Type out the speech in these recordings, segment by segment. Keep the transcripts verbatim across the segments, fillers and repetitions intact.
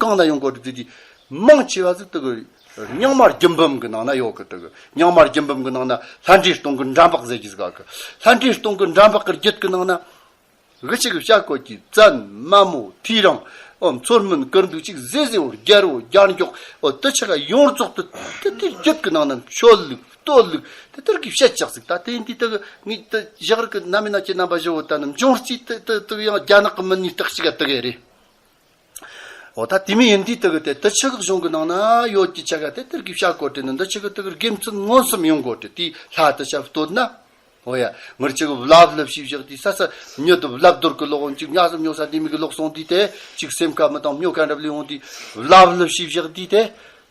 གང་ན་ཡོང་གོ་དུ་དེ་དེ་མང་ཆེ་བ་ཟིག་དུ་གི་རྙིང་མ་རྒྱུད་འབུམ་གི་ནང་ན་ཡོད་གི། དུ་གི་རྙིང་མ་རྒྱུད་འབུམ་གི་ནང་ན་ལྷ་འདྲེ་སྟོང་གི་འགྲམ་པགས་ཟེར་གྱི་ཟིག་ག་གི། ལྷ་འདྲེ་སྟོང་གི་འགྲམ་པགས་གི་རྒྱུད་གི་ནང་ན། གི་ཅིག་བྱ་བཀོད་ཀྱི་བཙན་མ་མོ་ཐེའུ་རང་། ཨོ་མཚོ་སྨན་ཀུན་འདུས་ཅིག་ཟེ་ཟེ་བོ་རྒྱལ་བོ་རྒྱལ་མགྱོགས། ཨོ་དུ་ཆ་ག་ཡོངས་རྫོགས་དུ་དུ་དེ་རྒྱུད་གི་ནང་ན་ཆོད་ལུགས་ལྟོ་ལུགས་དེ་ལྟར་གི་བཤད་ཅག་ཟིག། ད་དེ་འདི་དུ་གི་ངས་དུ་ཞག་རི་གི་ན་མི་ན་ཁྱེད་རྣམ་པ་ཞུ་བོ་ད་ནི་འབྱུང་རྩིས་དུ་དུ་དུ་ཡང་རྒྱ་ནག་གི་མི་ནི་རྟགས་ཤིག་ག་དུ་གི་རེད། ཨོ་ད་དེ་མི་ཡིན་དུས་དུ་གི་དེ་དུ་ཆི་གི་གཞུང་གི་ནང་ན་ཡོད་ཀྱི་ཆ་ག་དེ་ལྟར་གི་བྱ་བཀོད་དེ་ནི་འདི་ཆི་གི་དུ་གི་དགེ་མཚན་མངོན་སུམ་ཡོང་དགོས་དེ་དེའི་ལྷ་དུ་བྱ་བསྟོད་ན། ཨོ་ཡ། ངར་ཅིག་བླ་བླུ་ཞིག་བཞག་དུས་ས་ས་མྱི་དུ་བླ་བསྡུར་གི་ལོག་འོང་ཅིག་ཉ་སུ་མྱོ་ས་དེ་མི་གི་ལོག་སོང་དུས་དེ་ཅིག་སེམས་ཁ་མི་དང་མྱོ་ཁ་འདྲ་བ་ལས་འོང་དུས་བླ་བླུ་ཞིག་བཞག་དུས་དེ་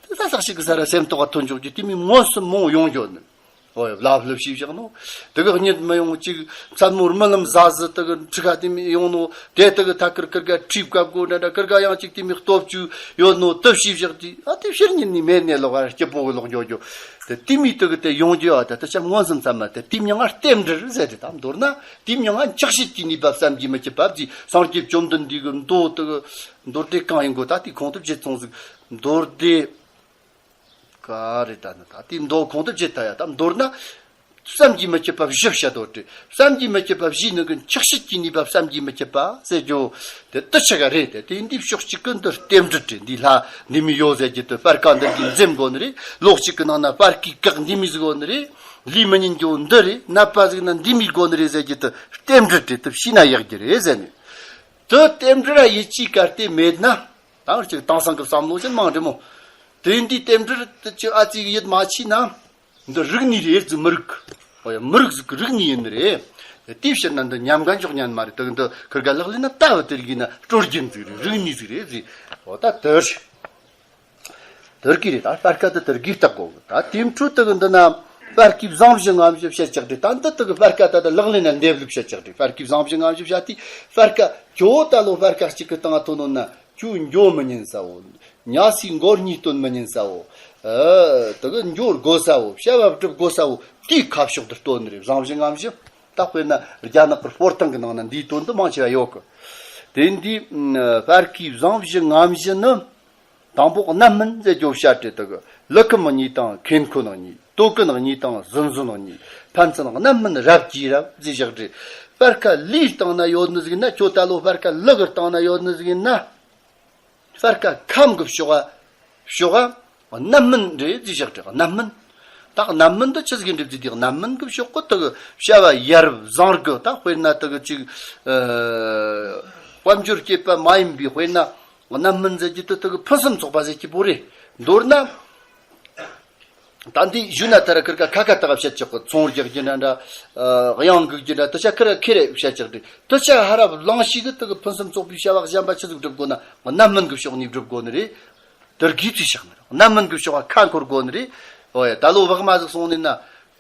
དེ་ས་ས་ཞིག་གི་ས་ར་སེམས་ཐོག་ག་ཐོན་འཇོག་རྒྱུ་དེ་མི་མངོན་སུམ་མོ་ཡོང་འགྱོ་ནི། ཨོ་ཡ། བླ་བླུ་ཞིག་བཞག་ནོ། དེ་གི་གཉིད་མི་ཡོང་ཅིག་མཚན་མོར་རྨི་ལམ་ཟ་ཟི་དེ་གི་ཁྲི་ཁ་དེ་མི་ཡོང་ནོ། དེ་དེ་གི་ཐ་ཀིར་ཀིར་ག་ཁྲིབ་བཀབ་གོ་འདྲ་འདྲ་ཀིར་ག་ཡང་ཅིག་དེ་མི་སྟོབས་བཅུ་ཡོད་ནོ་དུ་ཞིག་བཞག་དུས་ཨ་དེ་ཕྱིར་ཉིན་ནི་མེད་ནས་ལོག་ག་སྐྱིད་པོ་གི་ལོག་འགྱོ་འགྱོ། དེ་དེ་མི་དེ་གི་དེ་ཡོང་རྒྱུ་ཨ་དེ་དེ་ཆ་མངོན་སུམ་ཚང་མ་དེ་དེ་མྱང་ང་རྟེན་འབྲེལ་ཟེར་དེ་དམ་མདོར་ན་དེ་མྱང་ང་འཆི་བྱེད་ཀྱི་ནུས་པ་བསམ་གྱིས་མི་ཁྱབ་པ་ཟིག། སངས་རྒྱས་བཅོམ་ལྡན་འདས་གི་མདོ་དེ་གི་མདོ་སྡེ་གང་ཡིན་གོ་ད་དེ་ཁོང་དུ་བརྗེད་སོང་ཟིག། མདོ་སྡེ་ག་རེ་ད་ནི་ད་དེ་མདོ་ཁོང་དུ་བརྗེད་ད་ཡ་ད་མདོར་ན། བསམ་གྱིས་མི་ཁྱབ་པ་བཞི་བཤད་དོ་དེ། བསམ་གྱིས་མི་ཁྱབ་པ་བཞི་ནི་གི་འཆི་བྱེད་ཀྱི་ནུས་པ་བསམ་གྱིས་མི་ཁྱབ་པ་ཟེར་རྒྱུ་དེ་དུ་ཆ་ག་རེད། དེ་དེ་འདི་ཕྱོགས་གཅིག་གི་འདི་རྟེན་འབྲེལ་རེད། འདི་ལྷ་འདི་མི་ཡོད་ཟེར་རྒྱུ་དེ་སྤར་ཁ་འདི་གི་འཛེམ་དགོ་ནི་རེད། ལོགས་གཅིག་གི་ནང་ན་སྤར་ཁའི་གག་འདི་མི་ཟིག་དགོ་ནི་རེད། ལུས་མི་ཉན་རྒྱུ་འདི་རེད། ནད་པ་ཟིག་ན་འདི་མི་དགོ་ནི་རེད་ཟེར་རྒྱུ་དེ་རྟེན་འབྲེལ་རེད། དེ་ཤེས་ན་ཡག་རྒྱུ་རེད་ཟེར་ནས། དེ་རྟེན་འབྲེལ་ར་ཡིད་ཆེས་གལ་ཏེ་མེད་ན། ད་ཅིག་དེང་སང་གི་བསམ་བློ་ཅན་མང་འདྲ་མོ། དེ་འདི་རྟེན་འབྲེལ་དེ་ཅིག་ཨ་ཙི་ཡིད་མ་ཆེས་ན། འདི་རིག་གནས་རེད་ཟིག་མི་རིག་གི། ཨོ་ཡ། མི་རིག་ཟིག་གི་རིག་གནས་ཡིན་ནི་རེད། དེ་ཕྱིར་ན་འདི་ཉམས་ག་འཇོག་ཉན་མ་རེད། དེ་འདི་ཁིར་ག་ལག་ལེན་ན་ལྟ་བུ་དེ་རིག་ཡིན་ན་སྲོལ་རྒྱུན་ཟིག་རེད། རིག་གནས་ཟིག་རེད་ཟིག། ཨོ་ད་དེར། དེར་གི་རེད། ད་སྤར་ཁ་དེ་དེར་གི་བརྟག་གོ་གི། ད་དེ་འཕྲོ་དེ་གི་འདི་ན་སྤར་ཁའི་བཟང་བཞི་ངམ་བཞི་བཤད་ཅག་རེད། ད་འདི་དེ་གི་སྤར་ཁ་ད་ད་ལག་ལེན་ན་འདེབས་ལུགས་བཤད་ཅག་རེད། སྤར་ཁའི་བཟང་བཞི་ངམ་བཞི་བཤད་དུས་སྤར་ཁ་ཇོ་ད་ལོ་སྤར་ཁ་གཅིག་གི་སྟེང་ཐོན་ནོ་ན། ཁྱོད་འགྱོ་མི་ཉན་ས་བོ། ཉ་སའི་མགོ་གཉིས་སྟོན་མི་ཉན་ས་བོ། ཨ། དེ་གི་འགྱོ་དགོ་ས་བོ། བྱ་བ་སྒྲུབ་དགོ་ས་བོ། དེའི་ཁ་ཕྱོགས་དུ་སྟོན་ནི་རེད། བཟང་བཞི་ངམ་བཞི། ད་དཔེར་ན་རྒྱ་ནག་གི་སྤོར་ཐང་གི་ནང་ན་འདིའི་དོན་དུ་མང་ཆེ་བ་ཡོད་གི། དེ་འདི་སྤར་ཁའི་བཟང་བཞི་ངམ་བཞི་ནི། དང་པོ་རྣམ་སྨིན་ཟེར་རྒྱོ་བཤད་རེད། དེ་གི་ལུ་ཁམས་གཉིས་དང་ཁེན་ཁོན་གཉིས། ལྟོ་ཀུན་གཉིས་དང་ཟིན་ཟིན་གཉིས། ཕན་ཚུན་རྣམ་སྨིན་རབ་ཀྱིས་རབ་ཟེར་བཞག་རེད། སྤར་ཁ་ལུའི་སྟེང་ན་ཡོད་ནི་ཟིག་ན། ཁྱོད་ད་ལོ་སྤར་ཁ་ལུ་གི་སྟེང་ན་ཡོད་ནི་ཟིག་ན། སྤར་ཁ་ཁམས་གི་ཕྱོགས་ཨ། ཕྱོགས་ཨ། རྣམ་སྨིན་རེད་ཟེར་བཞག་རེད། རྣམ་སྨིན། ད་རྣམ་སྨིན་དུ་ཆི་ཟིག་འགྲུབ་ཟིག་དེ་རྣམ་སྨིན་གི་ཕྱོགས་གི་དེ་གི་བྱ་བ་ཡར་བཟང་གི། ད་དཔེར་ན་དེ་གི་ཅིག་ཨ། དཔལ་འབྱོར་སྐྱེད་པ་མ་ཡིན་པའི་དཔེར་ན་རྣམ་སྨིན་ཟེར་རྒྱུ་དེ་དེ་གི་ཕུན་སུམ་ཚོགས་པ་ཟེར་རྒྱུ་བོ་རེད། མདོར་ན། ད་འདི་ཞུས་ན་ད་ར་ཁིར་ཀ་ཁ་ཁ་ཏག་བཤད་ཆོག་གི། ཚོང་རྒྱག་རྒྱུ་འདྲ་འདྲ། ཨ། གཡང་འགུག་རྒྱུ་འདྲ་དུ་ཆ་ཁིར་ཁེ་རེ་བཤད་ཆོག་དེ། དུ་ཆ་ཧ་ར་ལང་ཤི་གི་དེ་གི་ཕུན་སུམ་ཚོགས་པའི་བྱ་བ་གཞན་པ་ཆི་ཟིག་སྒྲུབ་དགོ་ན་རྣམ་སྨིན་གི་ཕྱོགས་ནས་སྒྲུབ་དགོ་ནི་རེད། དེར་གི་ཚུལ་བཞག་ནི་རེད། རྣམ་སྨིན་གི་ཕྱོགས་ཁ་འཁོར་དགོ་ནི་རེད། ཨོ་ཡ། ད་ལོ་བག་མ་ཟིག་སོང་ནི་ན།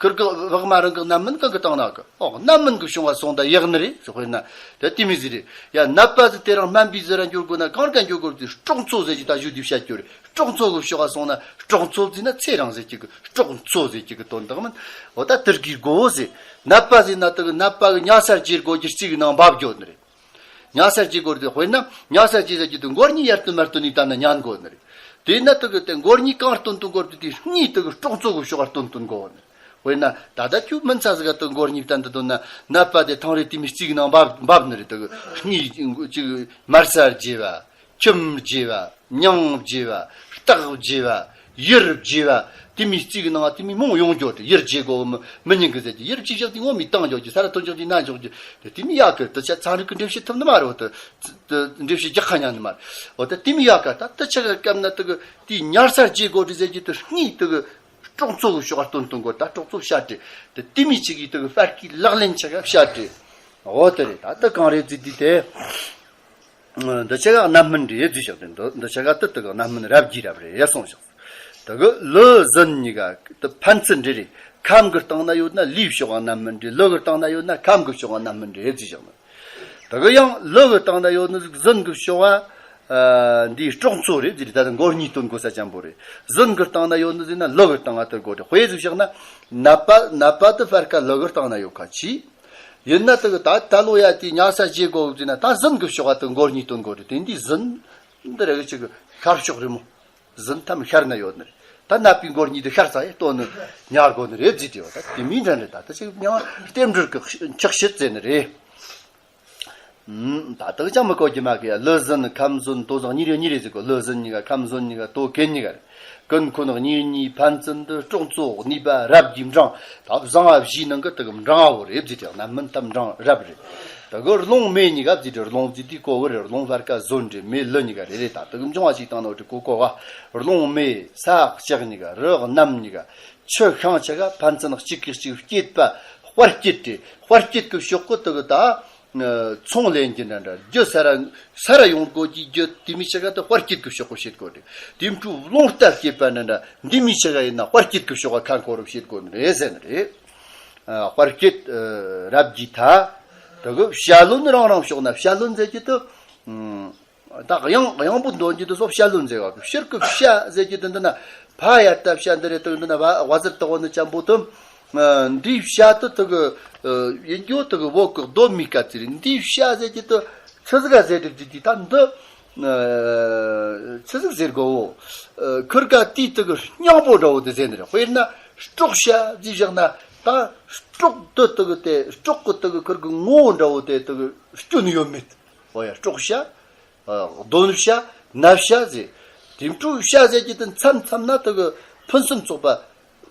ཁིར་གི་བག་མ་རང་གི་རྣམ་སྨིན་གང་གི་བཏང་ན་གི། ཨོ། རྣམ་སྨིན་གི་བྱུང་བ་སོང་ད་ཡག་ནི་རེད་ཟེར། དཔེར་ན་དེ་དེ་མི་ཟིག་རེད། ཡ། ནད་པ་ཟིག་དེ་རང་སྨན་པའི་ཟིག་ར་འགྱུར་དགོ་ན་གང་ག་འགྱུར་དགོ་དེ་སྲོག་འཚོ་ཟེར་གྱི་ད་ཞུ་དུས་བཤད་རྒྱུ་རེད། སྲོག་འཚོ་གི་ཕྱོགས་ལ་སོང་ན་སྲོག་འཚོ་ཟེར་ན་ཚེ་རིང་ཟེར་གྱི་གི་སྲོག་འཚོ་ཟེར་གྱི་གི་དོན་དག་མིན། འོ་ད་དེར་གི་དགོ་ཟེར། ནད་པ་ཟེར་ན་དེ་གི་ནད་པ་གི་ཉལ་སར་བརྗེ་དགོ་རྒྱུ་གཅིག་གི་ནང་འབབ་རྒྱུ་ནི་རེད། ཉལ་སར་བརྗེ་དགོ་རེད། དཔེར་ན་ཉལ་སར་བརྗེ་ཟེར་གྱི་དེ་མགོ་གཉིས་ཡར་བཏོན་མར་བཏོན་ནི་ད་ན་ཉན་དགོ་ནི་རེད། དེས་ན་དེ་གི་དེ་མགོ་གཉིས་གང་བཏོན་བཏོན་དགོ་རེད། དེ་གཉིས་དེ་གི་སྲོག་འཚོ་གི་ཕྱོགས་ལ་བཏོན་བཏོན་དགོ་ནི་རེད། དཔེར་ན་ད་ལྟ་ཁྱོད་མི་ཚ་ཟིག་ག་དེ་མགོ་གཉིས་བཏོན་དུ་བཏོན་ན་ནད་པ་དེ་ཐང་རེ་དེ་མི་གཅིག་ནང་འབབ་འབབ་ནི་རེད། དེ་གི་གཉིས་གཅིག་མར་སར་བརྗེ་བ། ཁྱིམ་བརྗེ་བ། མྱིང་བརྗེ་བ། རྟགས་བརྗེ་བ། ཡུལ་བརྗེ་བ། དེ་མི་གཅིག་ནང་དེ་མི་མང་ཡོང་རྒྱུ་དེ། ཡུལ་བརྗེ་དགོ་མི་མི་ཉན་གི་ཟེར་གྱི། ཡུལ་བརྗེ་བཞག་དེ་ངོ་མི་བཏང་རྒྱུ་གྱི། ས་ར་ཐོན་རྒྱུ་དེ་ན་འཇོག་རྒྱུ་དེ་དེ་མི་ཡག་གི། དེ་ཆ་ཚན་རིག་གི་འགྲེལ་བཤད་ཐུབ་ནི་མ་རེད། འོ་དེ་འགྲེལ་བཤད་རྒྱག་ཁ་ཉན་ནི་མ་རེད། འོ་དེ་དེ་མི་ཡག་ག་ད་དེ་ཆ་ག་སྐབས་ན་དེ་གི་དེ་ཉལ་སར་བརྗེ་དགོ་དེ་ཟེར་གྱི་དེ་གཉིས་དེ་གི་སྲོག་འཚོ་གི་ཕྱོགས་ལ་བཏོན་བཏོན་དགོ། ད་སྲོག་འཚོ་བཤད་དེ་དེ་དེ་མི་གཅིག་གི་དེ་གི་སྤར་ཁའི་ལག་ལེན་ཆ་ག་བཤད་དེ། འོ་དེ་རེད། ད་དེ་གང་རེད་ཟེར་དུས་དེ། འདི་ཆ་ག་རྣམ་སྨིན་རེད་ཟེར་བཞག་སྟེ། འདི་འདི་ཆ་ག་དེ་དེ་ག་རྣམ་སྨིན་རབ་ཀྱིས་རབ་རེད་གསུངས་བཞག། དེ་གི་ལུ་ཟིན་གཉིས་ཀ་དེ་ཕན་ཚུན་འབྲེལ་རེད། ཁམས་གི་སྟེང་ན་ཡོད་ན་ལུས་ཕྱོགས་རྣམ་སྨིན་རེད། ལུ་གི་སྟེང་ན་ཡོད་ན་ཁམས་གི་ཕྱོགས་རྣམ་སྨིན་རེད་ཟེར་བཞག་ནི། དེ་གི་ཡང་ལུ་གི་སྟེང་ན་ཡོད་ནི་ཟིག་ཟིན་གི་ཕྱོགས་ཨ། འདིའི་སྲོག་འཚོ་རེད་ཟེར། ད་ལྟ་མགོ་གཉིས་སྟོན་གོ་ས་ཅན་པོ་རེད། ཟིན་གི་སྟེང་ན་ཡོད་ནི་ཟིག་ན་ལུ་གི་སྟེང་ང་དེ་དགོ་རེད། དཔེ་ཟིག་བཞག་ན་ནད་པ་ནད་པ་དེ་སྤར་ཁ་ལུ་གི་སྟེང་ན་ཡོད་ཁ་ཆེ། ཡིན་ན་དེ་གི་ད་ད་ལོ་ཡ་དེ་ཉལ་ས་བརྗེ་དགོ་ཟེར་ན་ད་ཟིན་གི་ཕྱོགས་ཨ་དེ་མགོ་གཉིས་སྟོན་དགོ་རེད། དེ་འདི་ཟིན་འདི་རེ་གི་ཅིག་ ཁར་ཕྱོགས་རི་མོ། ཟིན་ཐམ་ཤར་ན་ཡོད་ནི་རེད། ད་ནད་པའི་མགོ་གཉིས་དེ་ཤར་ཚ་ཡི་ལྟོ་ནི་ཉར་དགོ་ནི་རེད་ཟེར་དེ་བ། ད་དེ་མིན་འདྲ་འདྲ། ད་ད་ཅིག་མྱང་རྟེན་འབྲེལ་གྱི་འཁྱག་བཤད་ཟེར་ནི་རེད། ཨུམ། ད་དག་ཅང་མི་གོ་རྒྱུ་མ་གི་ཡ། ལུ་ཟིན་ཁམས་ཟོན་ལྟོ་ཟིན་གཉིས་རེ་གཉིས་རེ་ཟེར་གོ། ལུ་ཟིན་གཉིས་ཀ། ཁམས་ཟོན་གཉིས་ཀ། ལྟོ་གན་གཉིས་ཀ་རེད། ཀུན་ཁོ་ནག་གཉིས་གཉིས་ཕན་ཚུན་དུ། སྲོག་འཚོ་ནུས་པ་རབ་ཀྱིས་འབྲང་། ད་བཟང་བ་བཞིའི་ནང་གི་དག་འབྲང་བ་བོ་རེད་ཟེར་དེ། རྣམ་སྨིན་ཐམ་འབྲང་རབ་རེད། དག་རླུང་མེ་གཉིས་ཀ་ཟེར་དེ། རླུང་ཟེར་དེ་གོ་བོ་རེད། རླུང་བར་ཀ་ཟོན་རེད། མེ་ལུ་གཉིས་ཀ་རེད། རེད། ད་དག་འབྱུང་བ་ཞིག་བཏང་ནོ་དེ་གོ་གོ་བ། རླུང་མེ་ས་ལྕགས་གཉིས་ཀ། རི་གནམ་གཉིས་ཀ། ཆུ་ཤིང་ཆ་ག་ཕན་ཚུན་གཅིག་གིས་གཅིག་བསྐྱེད་པ། དཔལ་བསྐྱེད་དེ། དཔལ་བསྐྱེད་ཀྱི་ཕྱོགས་ཀྱི་དག་ད། ཨ། ཚོང་ལེན་གྱི་འདྲ་འདྲ། རྒྱུ་ས་ར་ས་ར་ཡོང་སྒོ་གྱི་རྒྱུ་དེ་མི་ཆ་ག་དེ་དཔལ་བསྐྱེད་ཀྱི་ཕྱོགས་ཀྱི་བྱེད་དགོས་རེད། དེ་འཕྲུ་རླུང་རྟ་བསྐྱེད་པ་འདྲ་འདྲ་འདི་མི་ཆ་ག་ཡིན་ན་དཔལ་བསྐྱེད་ཀྱི་ཕྱོགས་ཀ་ཁ་འཁོར་བྱེད་དགོས་ནི་རེད་ཟེར་ནི་རེད། ཨ། དཔལ་བསྐྱེད། ཨ། རབ་ཀྱིས་ཐ། དེ་གི་བྱ་བློན་རང་རང་ཕྱོགས་ན། བྱ་བློན་ཟེར་གྱི་དེ། ཨ། ད་གཡང་གཡང་པོ་འདོན་རྒྱུ་དེ་ཚོ་བྱ་བློན་ཟེར་བ། ཕྱིར་གི་བྱ་ཟེར་གྱི་དེ་འདི་ན་ཕ་ཡར་ལྟ་བྱ་འདི་རེད། དེ་འདི་ན་བ་བ་ཟེར་དེ་འོ་ནི་ཅམ་པོ་དེ། ཨ། འདིའི་བྱ་དེ་དེ་གི། ཨ། ཡིན་རྒྱུ་དེ་གི་བོད་གི་གདོད་མའི་སྐད་ཚིག་རེད། འདིའི་བྱ་ཟེར་གྱི་དེ་ཆི་ཟིག་ག་ཟེར་དེ་དེ་ད་འདི། ཨ། ཆི་ཟིག་ཟེར་དགོ་བོ། ཨ། ཁུར་ག་དེའི་དེ་གི་སྙིང་པོ་འདྲ་བོ་དེ་ཟེར་ནི་རེད། དཔེར་ན་སྲོག་བྱ་ཟེར་བཞག་ན་ད་སྲོག་དེ་དེ་གི་དེ་སྲོག་གི་དེ་གི་ཁུར་གི་ངོ་བོ་འདྲ་བོ་དེ་དེ་གི་སྐྱོན་ཡོད་མེད། འོ་ཡ། སྲོག་བྱ། ཨ། གདོན་བྱ། ནད་བྱ་ཟེར། དེ་འཕྲུལ་བྱ་ཟེར་གྱི་དེ་མཚམས་མཚམས་ན་དེ་གི་ཕུན་སུམ་ཚོགས་པ་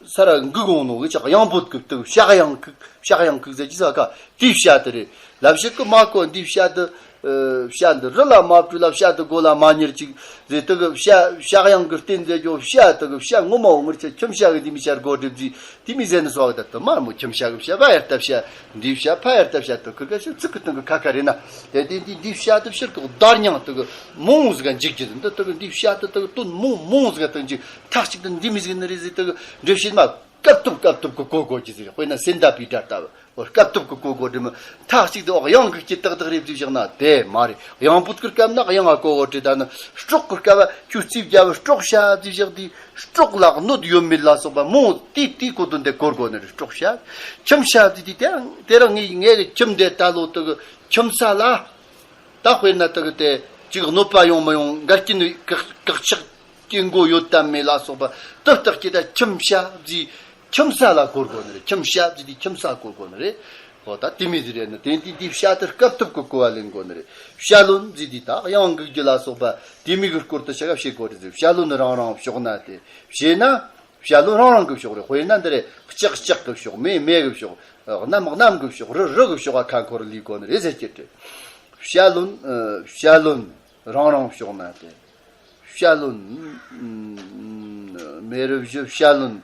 ས་ར་འགུག་འོང་ནོ་གི་ཅག་གཡང་པོ་གི་དེ་གི་བྱ་གཡང་གི་བྱ་གཡང་གི་ཟེར་གྱི་ས་ཀ་དེའི་བྱ་དེ་རེད། ལབ་ཞིག་གི་མ་གོ་འདིའི་བྱ་དེ། ཨ། བྱ་འདི་རི་ལ་མ་བྲོས་ལ། བྱ་དེ་སྒོ་ལ་མ་ཉར་ཅིག་ཟེར། དེ་གི་བྱ་བྱ་གཡང་གི་རྟེན་ཟེར་རྒྱུ་བྱ་དེ་གི་བྱ་ངོ་མ་འོ་ངར་ཆ་ཁྱིམ་བྱ་གི་འདི་མི་བྱ་དགོ་སྒྲིབ་ཟེར། དེ་མི་ཟེར་ནི་སོགས་ད་དུ་མ་མོ་ཁྱིམ་བྱ་གི་བྱ་བ་ཡར་ལྟ་བྱ། འདི་བྱ་ཕ་ཡར་ལྟ་བྱ་དུ་ཁུར་ག་ཤི་ཚིག་གི་སྟེང་གི་ཁ་ཁ་རེད་ན། དེ་དེ་འདི་འདི་བྱ་དུ་ཕྱིར་གི་བདར་མྱང་དུ་གི་མོང་ཟིག་ག་འཇིག་གི་འདི་དུ་གི་འདི་བྱ་དུ་དུ་གི་དོན་མོང་མོང་ཟིག་ག་དུ་འཇིག་ཐག་ཅིག་ཏུ་འདི་མི་ཟིག་ནི་རེད་ཟིག་དུ་གི་འདྲེ་བྱེད་མ་སྐབས་ཐུབ་སྐབས་ཐུབ་གི་གོ་གོ་གི་ཟིག་དཔེར་ན་སེན་ད་པའི་སྒྲ་ལྟ་བུ་སྐབས་ཐུབ་གི་གོ་གོ་འདྲེ་མི་ཐག་ཅིག་ཏུ་འོག་གཡང་གི་སྐྱིད་ཏག་ཏག་རེད་ཟིག་བཞག་ན་དེ་མ་རེད། གཡང་བུད་གི་སྐབས་ན་གཡང་ང་གོ་གོ་དྲི་ད་ནི་སྲོག་གི་སྐབས་ཁྱོད་རྩིས་རྒྱབ་སྲོག་བྱ་ཟིག་བཞག་དུས། སྲོག་ལ་གནོད་ཡོད་མེད་ལ་སོགས་པ་མོ་དེ་དེའི་གོ་དོན་དེ་གོ་དགོས་ནི་རེད། སྲོག་བྱ། ཁྱིམ་བྱ་དེ་དེ་དེ་རང་དེ་རང་ངའི་ངའི་ཁྱིམ་དེ་ད་ལོ་དེ་གི་ཁྱིམ་ས་ལ་ད་དཔེར་ན་དེ་གི་དེ་ཅིག་གནོད་པ་ཡོང་མི་ཡོང་འགལ་རྐྱེན་བཀག་བཀག་ཆག་སྐྱེ་འགོ་ཡོད་དམ་མེད་ལ་སོགས་པ་དེ་བརྟག་གི་ད་ཁྱིམ་བྱ་ཟིག་ཁྱིམ་ས་ལ་གོ་དགོས་ནི་རེད། ཁྱིམ་བྱ་ཟིག་དེ་ཁྱིམ་ས་གོ་དགོས་ནི་རེད། ཨོ་ད་དེ་མི་ཟིག་རེད་ན་དེ་དེ་དེ་བྱ་དེ་སྐབས་ཐུབ་གི་གོ་བ་ལེན་དགོས་ནི་རེད། བྱ་བློན་ཟིག་དེ་ད་གཡང་འགུག་རྒྱུ་ལ་སོགས་པ་དེ་མི་གི་སྐོར་དུ་བྱ་ག་བྱེད་དགོས་རེད་ཟེར། བྱ་བློན་རང་རང་ཕྱོགས་ན་དེ་བྱས་ན། བྱ་བློན་རང་རང་གི་ཕྱོགས་རེད། དཔེར་ན་འདི་རེད། ལྕགས་ལྕགས་གི་ཕྱོགས། མེ་མེ་གི་ཕྱོགས། གནམ་གནམ་གི་ཕྱོགས། རི་རི་གི་ཕྱོགས་ཁ་འཁོར་ལུས་དགོས་ནི་རེད་ཟེར་གྱི་རེད། བྱ་བློན། བྱ་བློན་རང་རང་ཕྱོགས་ན་དེ། བྱ་བློན། མེ་རི་བཞི་བྱ་བློན་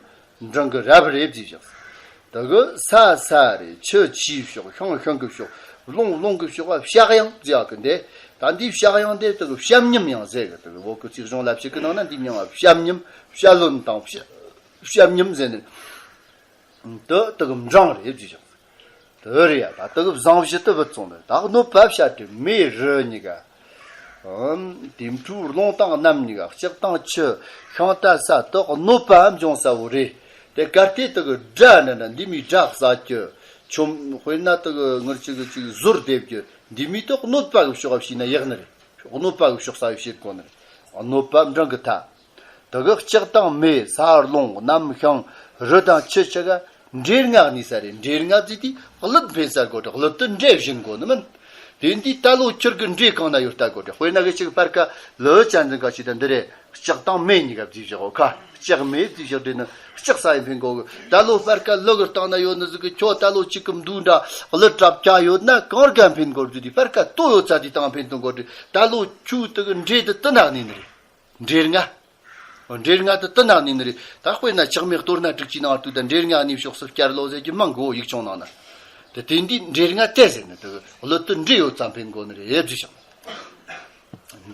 འབྲང་གི་རབ་རེད་ཟེར་བཞག་དེ་གི་ས་ས་རེད། ཆུ་ཆུའི་ཕྱོགས། ཤིང་ཤིང་གི་ཕྱོགས། རླུང་རླུང་གི་ཕྱོགས་བ་བྱ་གཡང་ཟེར་གི་འདི། ད་འདི་བྱ་གཡང་འདི་དེ་གི་བྱམས་སྙིམ་ཡང་ཟེར་གི་དེ་གི་བོད་གི་རྩིས་གཞུང་ལ་ཕྱེ་གི་ནང་ན་འདི་མྱིང་ལ་བྱམས་སྙིམ། བྱ་བློན་དང་བྱ་བྱམས་སྙིམ་ཟེར་ནི། དེ་དེ་གི་འབྲང་རེད་ཟེར་བཞག་དེ་རེད་ཡ། ད་དེ་གི་བཟང་བཞི་དེ་བུད་སོང་ནི། ད་གནོད་པ་བྱ་དེ་མེ་རི་གཉིས་ཀ་ཨམ། དེ་འཕྲུལ་རླུང་དང་གནམ་གཉིས་ཀ་ལྕགས་དང་ཆུ་ཤིང་རྟ་ས་དེ་གནོད་པའམ་འབྱུང་ས་བོ་རེད། དེ་གལ་ཏེ་དེ་གི་དགྲ་འདྲ་འདྲ་འདི་མིའི་དགྲ་ཟ་རྒྱུ། ཆོམ་དཔེར་ན་དེ་གི་ངར་ཅིག་གི་ཅིག་ཟོར་འདེབས་རྒྱུ། འདི་མིའི་དེ་གནོད་པ་གི་ཕྱོགས་བ་བྱས་ན་ཡག་ནི་རེད། གནོད་པ་གི་ཕྱོགས་ས་བྱེད་དགོས་ནི་རེད། གནོད་པ་འབྲང་གི་ཐ། དེ་གི་ལྕགས་དང་མེ་ས་རླུང་གནམ་ཤིང་རི་དང་ཆུ་ཆ་ག་འདྲེ་ལྔ་གནས་ས་རེད། འདྲེ་ལྔ་ཟེར་དུས་གླུད་འཕེན་ས་དགོས་རེད། གླུད་དུ་འདྲེ་བཞེངས་དགོས་ནི་མིན། དེ་འདི་ད་ལོ་ཁྱེར་གི་འདྲེ་གང་ན་ཡོད་ལྟ་དགོས་རེད། དཔེར་ན་གི་ཅིག་པར་ཀ་ལི་ཅན་འཛིན་ག་ཅིག་ད་འདི་རེད། ལྕགས་དང་མེ་གཉིས་ཀ་བརྩིས་བཞག་གོ་ཁ། ལྕགས་མེ་བརྩིས་བཞག་དེ་ནི་ལྕགས་ས་ཡི་འཕེན་དགོས་གི། ད་ལོ་པར་ཀ་ལི་གི་སྟེང་ན་ཡོད་ནི་ཟིག་གི་ཁྱོད་ད་ལོ་ཅིག་གི་མདུན་འདྲ་གླུད་གྲབས་ཀྱ་ཡོད་ན་གང་ག་འཕེན་དགོས་རེད། དེ་པར་ཀ་ལྟོ་ཡོད་ཚ་དེ་དང་འཕེན་དུ་དགོས་རེད། ད་ལོ་ཁྱོད་དེ་གི་འདྲེ་དེ་དུ་ནག་ནི་ནི་རེད། འདྲེ་ལྔ། འདྲེ་ལྔ་དེ་དུ་ནག་ནི་ནི་རེད། ད་དཔེར་ན་ལྕགས་མེ་གཏོར་ན་དྲུག་ཅུའི་ནང་དུ་ད་འདྲེ་ལྔ་ནི་ཕྱོགས་སུ་བསྐྱར་ལོ་ཟེར་གྱི་མང་གོ་ཡིག་ཆུང་ནང་ན། དེ་དེ་འདི་འདྲེ་ལྔ་དེ་ཟེར་ནི་དེ་གླུད་དུ་འདྲེ་ཡོད་ཙམ་འཕེན་དགོས་ནི་རེད་ཟེར་ཞིང་།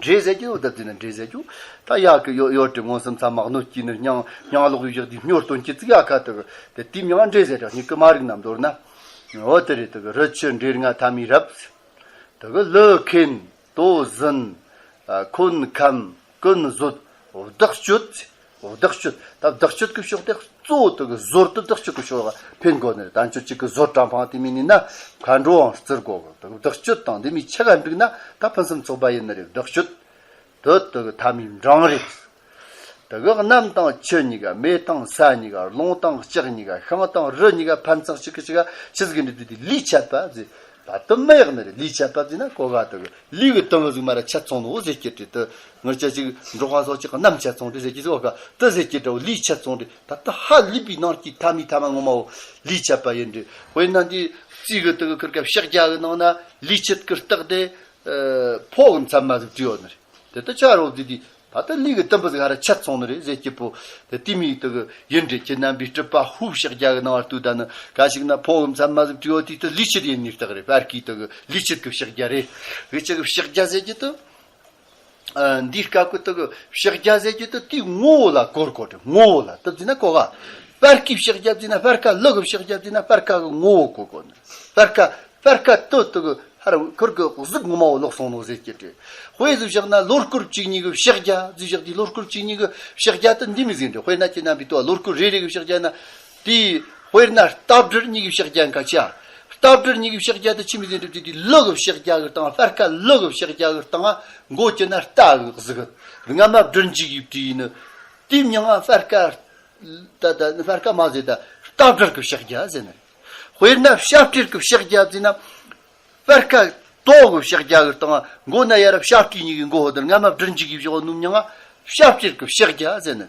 འདྲེ་ཟེར་རྒྱུ་འོ་ད་དེ་ན་འདྲེ་ཟེར་རྒྱུ། ད་ཡག་གི་ཡོད་ཡོད་དེ་མངོན་སུམ་ཚང་མ་གནོད་ཀྱི་ནི་སྙིང་སྙིང་ལོག་ཡོད་བཞག་དེ་སྨྱོ་སྟོན་གྱི་ཙིག་ཡག་ཁ་དེ་གི་དེ་དེ་མྱང་འདྲེ་ཟེར་ར་སྙིགས་གི་མ་རིག་ནམ་མདོར་ན། འོ་དེ་རེད། དེ་གི་རི་ཆུ་འདྲེ་ལྔ་ཐ་མའི་རབས། དེ་གི་ལི་ཁེན། ལྟོ་ཟིན། ཨ། ཁོན་ཁམ། ཀུན་བཟོད། བདག་སྤྱོད། བདག་སྤྱོད། ད་བདག་སྤྱོད་ཀྱི་ཕྱོགས་དེ་གཙོ་བོ་དེ་གི་ཟོར་དེ་བདག་སྤྱོད་ཀྱི་ཕྱོགས་ལ་འཕེན་དགོས་ནི་རེད། ད་ཁྱོད་གཅིག་གི་ཟོར་གྲངས་འཕང་དེ་མིན་ནི་ན་མཁའ་འགྲོའང་བརྩི་དགོས་གི། དེ་གི་བདག་སྤྱོད་དང་འདི་མི་ཆ་ག་འགྲིག་ན་ད་ཕུན་སུམ་ཚོགས་པ་ཡིན་ནི་རེད། བདག་སྤྱོད། དུ་དུ་གི་ཐ་མའི་འབྲིང་རེད། དུ་གི་གནམ་དང་ཆུ་གཉིས་ཀ་མེ་དང་ས་གཉིས་ཀ་རླུང་དང་ལྕགས་གཉིས་ཀ་ཤིང་དང་རི་གཉིས་ཀ་ཕན་ཚུན་གཅིག་གིས་གཅིག་ག་ཆི་ཟིག་འདྲི་དུས་དེ་ལུས་ཆད་པ་ཟེར། ད་དུ་མི་ཡག་ནི་རེད། ལུས་ཆད་པ་ཟེར་ན་གོ་ག་དུ་གི་ལུས་གི་དུམ་བུ་ཟིག་མ་ར་ཆད་སོང་ནོ་ཟེར་གྱི་དེ་དུ་ངར་ཆ་ཅིག་འབྲོག་པ་སོགས་ཅིག་གནམ་ཆད་སོང་དེ་ཟེར་གྱི་ཟིག་ག་དུ་ཟེར་གྱི་འདྲ་བོ་ལུས་ཆད་སོང་དེ་ད་དུ་ཧ་ལུས་པའི་ནང་གི་ཐ་མའི་ཐ་མ་ངོ་མ་བོ་ལུས་ཆད་པ་ཡིན་དེ། དཔེར་ན་འདི་རྩིས་གི་དུ་གི་ཁིར་ཀ་ཕྱག་རྒྱ་གི་ནང་ན་ལུས་ཆད་གི་རྟགས་དེ། ཕོ་གི་མཚན་མ་ཟིག་བྲིས་ཡོད་ནི་རེད། དེ་ལྟ་ཆ་རོགས་ཟིག་དེ་ད་ལྟ་ལུས་གི་དུམ་བུ་ཟིག་ཧ་ར་ཆད་སོང་ནི་རེད་ཟེར་གྱི་པོ། དེ་དེ་མིའི་དུ་གི་ཡིན་འདྲེ་ཁྱེད་རྣམ་པའི་སྲིད་པ་ཧུ་ཕྱག་རྒྱ་གི་ནང་བར་དུ་ད་ནི་ག་ཞིག་ན་ཕོ་གི་མཚན་མ་ཟིག་བྲིས་ཡོད་དེ་དུ་ལུས་ཆད་ཡིན་ནི་རྟགས་རེད། པར་གི་དུ་གི་ལུས་ཆད་གི་ཕྱག་རྒྱ་རེད། གི་ཆ་གི་ཕྱག་རྒྱ་ཟེར་གྱི་དུ། འདིའི་སྐབས་ཀྱི་དུ་གི་ཕྱག་རྒྱ་ཟེར་གྱི་དུ་དེའི་ངོ་བོ་ལ་གོར་གོ་དེ་ངོ་བོ་ལ་དུ་ཟིན་ན་གོ་ག་པར་གི་ཕྱག་རྒྱ་ཟིན་ན་པར་ཀ་ལུག་གི་ཕྱག་རྒྱ་ཟིན་ན་པར་ཀ་གི་ངོ་བོ་གོ་གོ་ནི་པར་ཀ་པར་ཀ་ཏོ་ཏོ་གི་ཧར་ཁུར་གི་གཟུགས་ངོ་མ་བོ་ལོག་སོང་ནོ་ཟེར་གྱི་དེ། དཔེ་ཟིག་བཞག་ན་ལོ་སྐོར་གཅིག་གཉིས་གི་ཕྱག་རྒྱ་ཟིག་བཞག་དེ་ལོ་སྐོར་གཅིག་གཉིས་གི་ཕྱག་རྒྱ་དུ་འདི་མི་ཟིན་དེ། དཔེར་ན་ཁྱེད་རྣམ་པའི་ཏོ་ལོ་སྐོར་རེ་རེ་གི་ཕྱག་རྒྱ་ན་དེ། དཔེར་ན་རྟ་སྦྲུལ་གཉིས་གི་ཕྱག་རྒྱ་འགའ་ཆ། རྟ་སྦྲུལ་གཉིས་གི་ཕྱག་རྒྱ་དུ་ཆི་མི་ཟིན་དེ་དེ་ལུག་གི་ཕྱག་རྒྱ་གི་སྟེང་པར་ཀ་ལུག་གི་ཕྱག་རྒྱ་གི་སྟེང་མགོ་ཅི་ན་རྟ་གི་གཟུགས་གི་རྔ་མ་སྦྲུལ་འཇིག་གི་བྲིས་ནི། དེ་མྱང་ང་པར་ཀ་ད་ད་པར་ཀ་མ་ཟེར་ད་རྟ་སྦྲུལ་གི་ཕྱག་རྒྱ་ཟེར་ནི། དཔེར་ན་བྱ་སྤྲེལ་གི་ཕྱག་རྒྱ་ཟེར་ན། པར་ཀ་ཏོ་གི་ཕྱག་རྒྱ་གི་སྟེང་མགོ་ན་ཡ་ར་བྱ་སྤྲེལ་གཉིས་གི་མགོ་ཧོ་དར་རྔ་མ་སྦྲུལ་འཇིག་གི་བཞག་ནུབ་མྱང་ང་བྱ་སྤྲེལ་གི་ཕྱག་རྒྱ་ཟེར་ནི།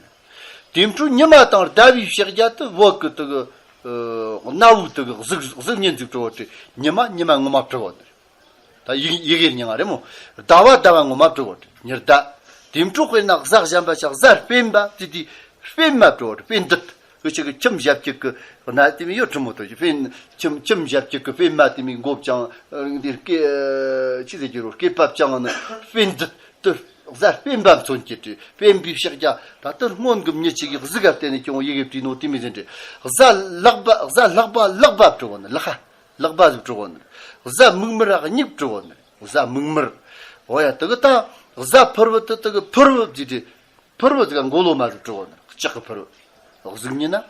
དེ་འཕྲོ་ཉི་མ་དང་ཟླ་བའི་ཕྱག་རྒྱ་དུ་བོད་གི་དུ་གི་གནའ་བོའི་དུ་གི་གཟུགས་གཟུགས་བརྙན་ཟིག་བྲོ་བ་དེ་ཉི་མ་ཉི་མ་ངོ་མ་བྲོ་བ་དེ། ད་ཡི་ཡི་གེར་མྱང་ང་རེད་མོ། ཟླ་བ་ཟླ་བ་ངོ་མ་བྲོ་བ་དེ་ཉི་ཟླ། དེ་འཕྲོ་དཔེར་ན་གཟའ་གཞན་པ་ཆགས་གཟའ་སྤེན་པ་དེ་དེ་སྤེན་མ་བྲོ་བ་དེ་སྤེན་དུད། འུ་ཅག་གི་ཁྱིམ་ཞབས་ཀྱི་གི་ན་དེ་མི་ཡོད་ཁྲི་མོ་དོ་ཞིག་སྤེན་ཁྱིམ་ཁྱིམ་ཞབས་ཀྱི་གི་སྤེན་མ་དེ་མི་མགོ་བཅང་འདིར་སྐེ་ཆི་ཟེར་གྱི་རོ་སྐེད་པ་བཅང་ནི་སྤེན་དུད་དུ་གཟའ་སྤེན་པ་མཚོན་གྱི་དུས་སྤེན་པའི་ཕྱག་རྒྱ་ད་ལྟ་སྔོན་གྱི་མྱི་གཅིག་གིས་གཟུགས་ག་བལྟས་ནས་ཀྱང་ཡི་གེ་བྲིས་ནོ་དེ་མི་ཟིན་དྲི། གཟའ་ལག་པ་གཟའ་ལྷག་པ་ལག་པ་བྲོ་བ་ནི་ལག་ལག་པ་ཟིག་བྲོ་བ་ནི། གཟའ་མིག་དམར་ར་སྙིགས་བྲོ་བ་ནི་གཟའ་མིག་དམར། འོ་ཡ་དུ་གི་ད་གཟའ་ཕུར་བུ་དུ་དུ་གི་ཕུར་བུ་བརྗིད་དྲི། ཕུར་བུ་ཟིག་མགོ་ལོ་མ་ཟིག་བྲོ་བ་ནི་ལྕགས་ཀྱི་ཕུར་བུ། གཟུགས་ཉིད་ན།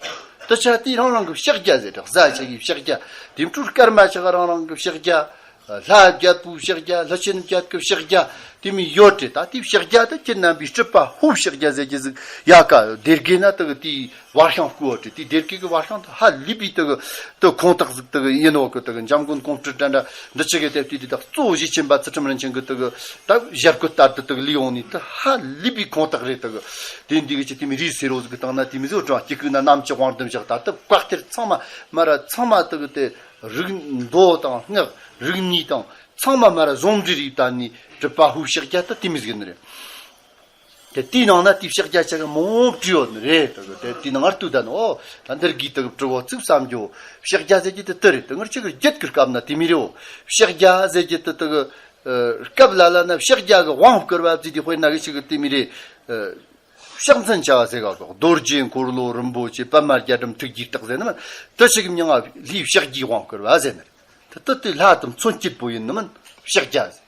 དུ་ཆ་དེ་རང་རང་གི་ཕྱག་རྒྱ་ཟེར་གཟའ་ཆ་གི་ཕྱག་རྒྱ། དེ་འཕྲོ་སྐར་མ་ཆ་ག་རང་རང་གི་ཕྱག་རྒྱ། ལྷ་རྒྱལ་པོའི་ཕྱག་རྒྱ་ལྷ་ཆེན་རྒྱལ་གི་ཕྱག་རྒྱ། དེ་མི་ཡོད་དྲི་ད་དེ་ཕྱག་རྒྱ་དུ་ཁྱེད་རྣམ་པའི་སྲིད་པ་ཧུ་ཕྱག་རྒྱ་ཟེར་གྱི་ཟིག་ཡ་ཀ་སྡེ་དགེ་ན་དུ་གི་དེའི་བར་ཤང་བསྐུར་བ་དྲི་དེ་སྡེ་དགེ་གི་བར་ཤང་དུ་ཧ་ལུས་པའི་དུ་གི་དུ་ཁོང་དག་ཟིག་དུ་གི་ཡིན་ནོ་གི་དུ་གི་འཇམ་མགོན་ཀོང་སྤྲུལ་དྲན་དྲ་འདི་ཆི་གི་དེ་དུས་དེ་དག་གཙོ་བོ་གཞི་ཆེན་པ་ཚུལ་ཁྲིམས་རིན་ཆེན་གི་དུ་གི་ད་ཞབས་སྐུ་ལྟར་དུ་དུ་གི་ལུས་འོང་ནི་དུ་ཧ་ལུས་པའི་ཁོང་དག་རེད་དུ་གི་དེ་འདི་གི་ཅི་དེ་མི་རིགས་སེ་རོ་ཟིག་གི་སྟེང་ན་དེ་མི་ཟིག་འགྲོ་སྐྱི་ཁུག་ན་གནམ་གྱི་དབང་ལྡན་བཞག་ད་དུ་བཀག་གཏེར་ཚང་མ་མ་ར་ཚང་མ་དུ་གི་དེ་རིགས་མདོ་དང་སྔགས་རིགས་གཉིས་དང་ཚང་མ་མ་ར་ཟུང་འབྲེལ་རིགས་ད་ནི་གྲུབ་པ་ཧུ་ཕྱག་རྒྱ་དུ་དེ་མི་ཟིག་ནི་རེད། དེ་དེའི་ནང་ན་དེའི་ཕྱག་རྒྱ་ཆ་ག་མང་བྲིས་ཡོད་ནི་རེད། དེ་དེའི་ནང་ང་ལྟོས་ད་ནི་ཨོ་ད་འདིར་གི་དག་བྲི་བོ་ཚིག་བསམ་རྒྱུ་ཕྱག་རྒྱ་ཟེར་གྱི་དེ་དེ་རེད། དེ་ངར་ཆ་གི་རྒྱུད་ཀྱི་སྐབས་ན་དེ་མི་རེད་འོ། ཕྱག་རྒྱ་ཟེར་གྱི་དེ་དེ་གི་སྐབས་ལ་ལ་ན་ཕྱག་རྒྱ་གི་དབང་བསྐུར་བ་ཟེར་གྱི་དཔེར་ན་གི་ཆ་གི་དེ་མི་རེད། ཕྱག་མཚན་བྱ་བ་ཟེར་ག་གོ་རྡོ་རྗེ་འཁོར་ལོ་རིན་པོ་ཆེ་པདྨ་རྒྱ་གྲམ་ཐུགས་རྗེའི་རྟགས་ཟེར་ནི་མ་དེ་ཆ་གི་མྱང་ང་ལྷའི་ཕྱག་རྒྱའི་དབང་བསྐུར་བ་ཟེར་ནི་རེད། དེ་དེ་དེ་ལྷ་དང་མཚོན་བྱེད་པོ་ཡིན་ནི་མིན་ཕྱག་རྒྱ་ཟེར།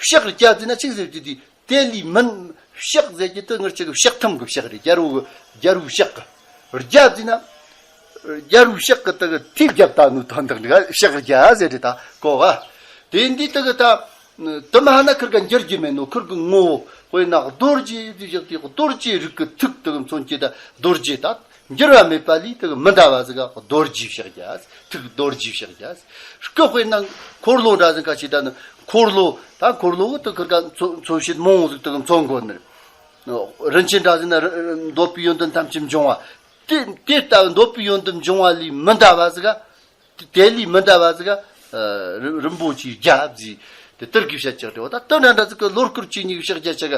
ཕྱག་རྒྱ་ཟེར་ན་ཆི་ཟེར་གྱི་དེ། དེ་ལས་མིན། ཕྱག་ཟེར་གྱི་དེ་ངར་ཆ་གི་ཕྱག་ཐམ་གི་ཕྱག་རེད། རྒྱལ་པོ་གི་རྒྱལ་པོའི་ཕྱག་གི། རྒྱ་ཟེར་ན། རྒྱལ་པོའི་ཕྱག་གི་དེ་གི་ཐིག་རྒྱབ་ད་ནུ་ཐོན་དག་ནི་ཕྱག་རྒྱ་ཟེར་རེད་ད་གོ་བ། དེ་འདི་དེ་གི་ད། དུ་མ་ཧ་ན་ཁིར་ག་འགྱུར་གྱི་མེད་ནོ་ཁིར་གི་ངོ་བོ། དཔེར་ན་རྡོ་རྗེ་ཟེར་བཞག་དེ་རྡོ་རྗེ་རིགས་གི་ཐིག་དེ་གི་མཚོན་གྱི་ད་རྡོ་རྗེ་ད། འགྱུར་བ་མེད་པ་ལས་དེ་གི་མི་འདའ་བ་ཟིག་ག་རྡོ་རྗེའི་ཕྱག་རྒྱ། ཐིག་རྡོ་རྗེའི་ཕྱག་རྒྱ། སྐུ་དཔེར་ན་འཁོར་ལོ་འདྲ་ཟིག་ག་ཅི་ད་ནི། འཁོར་ལོ། ད་འཁོར་ལོ་གི་དུ་ཁིར་ག་མཚོན་མཚོན་བྱེད་མང་བོ་ཟིག་དུ་མཚོན་དགོས་ནི། རིན་ཆེན་འདྲ་ཟིག་ན་འདོད་པའི་ཡོན་ཏན་ཐམས་ཅད་འབྱུང་བ། དེ་དེ་ལྟ་བུ་འདོད་པའི་ཡོན་ཏན་འབྱུང་བ་ལས་མི་འདའ་བ་ཟིག་ག་དེ་ལས་མི་འདའ་བ་ཟིག་ག་རིན་པོ་ཆེའི་རྒྱ་ཟིག་དེ་དེར་གི་བཤད་ཀྱག་དེ་བ་ད་དུ་འདྲ་འདྲ་ཟིག་གི་ལོ་སྐོར་གཅིག་གཉིས་གི་ཕྱག་རྒྱ་ཆ་ག་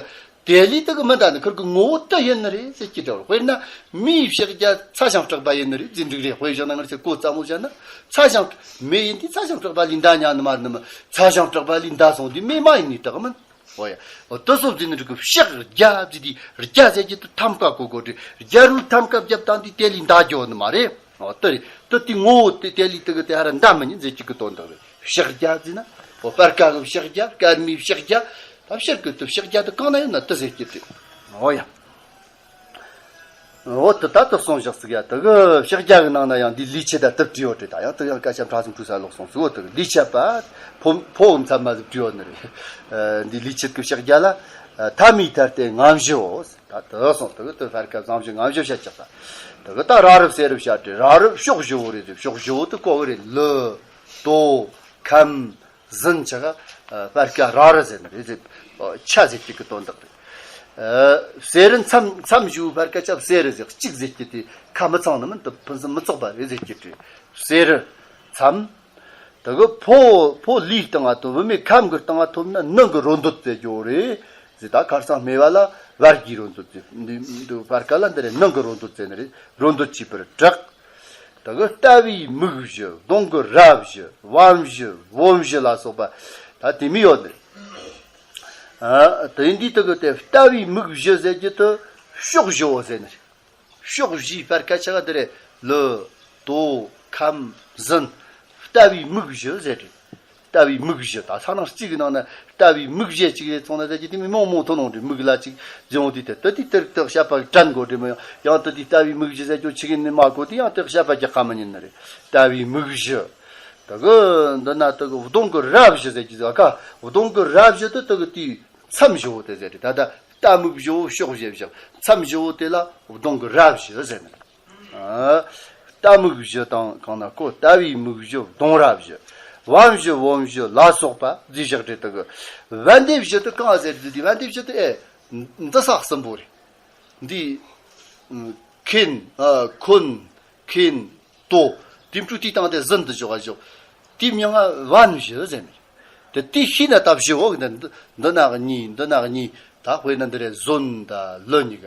དེ་ལས་དེ་གི་མི་འདའ་ནི་ཁིར་གི་ངོ་བོ་དེ་ཡིན་ནི་རེད་ཟེར་གྱི་འདྲ་བ། དཔེར་ན་མེའི་ཕྱག་རྒྱ་ཚ་ཞིང་དྲག་པ་ཡིན་ནི་རེད་ཟེར་འགྲིག་རེད། དཔེ་བཞག་ན་ང་ཚོས་གོ་ཙམ་མོ་བཤད་ན་ཚ་ཞིང་མེ་ཡིན་དུས་ཚ་ཞིང་དྲག་པ་ལས་འདའ་ཉན་ནི་མ་རེད་ནི་མ། ཚ་ཞིང་དྲག་པ་ལས་འདའ་སོང་དུས་མེ་མ་ཡིན་ནི་དག་མིན། འོ་ཡ། འོ་དེ་སོགས་ཟིན་ནི་འགྲིག་གི་ཕྱག་རྒྱ་ཟེར་དུས་རྒྱ་ཟེར་གྱི་དུ་ཐམ་ཀ་གོ་དགོས་རེད། རྒྱ་རུ་ཐམ་ཀ་བརྒྱབ་བཏང་དུས་དེ་ལས་འདའ་རྒྱུ་ནི་མ་རེད། འོ་དེ་རེད། དེ་དེ་ངོ་བོ་དེ་དེ་ལས་དེ་གི་དེ་ཧ་ར་འདའ་མི་ཉན་ཟེར་གྱི་གི་དོན་དག་རེད། ཕྱག་རྒྱ་ཟེར་ན། འོ་སྤར་ཁ་གི་ཕྱག་རྒྱ། སྐར་མའི་ཕྱག་རྒྱ། ད་ཕྱིར་གི་དུ་ཕྱག་རྒྱ་དེ་གང་ན་ཡོད་ན་དེ་ཟེར་གྱི་དེ། འོ་ཡ། འོ་དེ་ད་དེ་གསུངས་བཞག་ཟིག་ཡ། དེ་གི་ཕྱག་རྒྱ་གི་ནང་ན་ཡང་འདི་ལུས་ཆད་ད་དེ་བྲིས་ཡོད་དེ། ད་ཡང་དེ་ཡང་སྐད་ཆ་ཕྲ་ཞིང་འཁྲུལ་ས་ལོག་སོང་ཟིག་འོ་དེ་གི་ལུས་ཆད་པ་ཕོ་ཕོ་མཚན་མ་ཟིག་བྲིས་ཡོད་ནི་རེད། འདི་ལུས་ཆད་གི་ཕྱག་རྒྱ་ལ། མཐའ་མའི་མཐར་ཏེ་རྔམ་བཞིའོ། ད་དེ་སོང་དེ་གི་དེ་ཕར་ཁ་བཟང་བཞི་རྔམ་བཞི་བཤད་ཀྱག་ད། དེ་གི་ད་ར་རབ་སེ་རབ་བཤད་དེ། ར་རབ་ཕྱོགས་བཞི་བོ་རེད་དེ། ཕྱོགས་བཞི་བོ་དེ་གོ་གི་རེད། ལི། ཏོ། ཁམ། ཟན་ཆ་ག་ཕར་ཁ་ར་ར་ཟེར་ནི་རེད་ཟེར། ཆ་ཟེར་གྱི་གི་དོན་དག་རེད། སེ་རི་མཚམས་མཚམས་བཞི་བོ་ཕར་ཁ་ཆ་སེ་རི་ཟེར། གཅིག་ཟེར་གྱི་དེ་ཁ་མི་ཚང་ནི་མིན། དེ་ཕུན་སུམ་མི་ཚོགས་པ་རེད་ཟེར་གྱི་རེད། སེ་རི་མཚམས། དེ་གི་ཕོ་ཕོ་ལིའི་སྟེང་ང་ཐོབ། བུད་མེད་ཁམ་གི་སྟེང་ང་ཐོབ་ན་ནི་གི་རོ་འདོད་ཟེར་རྒྱུ་རེད་ཟེར། ད་ཁར་སང་སྨེ་བ་ལ་བར་གྱི་རོ་འདོད་ཟེར། འདི་འདི་བར་ཀ་ལ་འདི་རེད། ནི་གི་རོ་འདོད་ཟེར་ནི་རེད། རོ་འདོད་བྱས་པར་གྲགས། དེ་གི་ལྟ་བུའི་མིག་བཞི། གདོང་གི་རྭ་བཞི། བམ་བཞི་བོམ་བཞི་ལ་སོགས་པ་ད་དེ་མི་ཡོད་ནི་རེད། ཨ་དེ་འདི་དེ་གི་དེ་ལྟ་བུའི་མིག་བཞི་ཟེར་རྒྱུ་དེ་ཕྱོགས་བཞི་བོ་ཟེར་ནི་རེད། ཕྱོགས་བཞིའི་བར་སྐད་ཆ་ག་དེ་རེད། ལུ། ཏོ། ཁམ། ཟན། ལྟ་བུའི་མིག་བཞི་ཟེར་རེད། ལྟ་བུའི་མིག་བཞི། ད་ས་ནང་གཅིག་གི་ནང་ན་ལྟ་བུའི་མིག་བཞི་གཅིག་རེད་སོང་ན་ཟེར་གྱི་དེ་མི་མང་མང་ཐོན་ནོ་རེད། མིག་ལ་གཅིག་སྦྱོང་དུས་དེ་ད་དེ་དེར་དེ་བཤད་པ་དྲན་དགོས་རེད་མོ། ཡང་ཡང་ད་དེ་ལྟ་བུའི་མིག་བཞི་ཟེར་རྒྱུ་ཆི་གི་ནི་མ་གོ་དེ་ཡང་དེ་བཤད་པ་རྒྱག་ག་མི་ཉན་ནི་རེད། ལྟ་བུའི་མིག་བཞི། ད་གི་འདི་ན་ད་གི་གདོང་གི་རྭ་བཞི་ཟེར་གྱི་ཟེར་ག་གདོང་གི་རྭ་བཞི་དེ་ད་གི་དེའི་མཚམས་བཞི་བོ་དེ་ཟེར་རེད། ད་ད། རྟ་མིག་བཞི་བོ་ཕྱོགས་བཞི་བཞག་མཚམས་བཞི་བོ་དེ་ལ་གདོང་གི་རྭ་བཞི་ཟེར་ནི། ཨ། རྟ་མིག་བཞི་དང་གང་ན་ཀོ། ལྟ་བུའི་མིག་བཞི་གདོང་རྭ་བཞི། བམ་བཞི་བོམ་བཞི་ལ་སོགས་པ་བཟླས་བཞག་རེད། དེ་གི་བན་དེ་བཞི་དེ་གང་ཟེར་དུས་དེ། བན་དེ་བཞི་དེ་ཨེ་འདི་ས་གསུམ་པོ་རེད། འདི་ཁེན། ཨ། ཁོན། ཁེན། ཏོ། དེ་འཕྲུལ་དེའི་སྟེང་དེ་ཟན་དུ་བཞག་བཞག་དེའི་མིང་ང་བན་བཞི་ཟེར་ནི། དེ་དེ་ཤེས་ན་ད་བཞི་བོ་འདི་འདི་ན་གཉིས། འདི་ན་གཉིས། ད་དཔེར་ན་འདི་རེད། ཟོན་དང་ལུ་གཉིས་ཀ་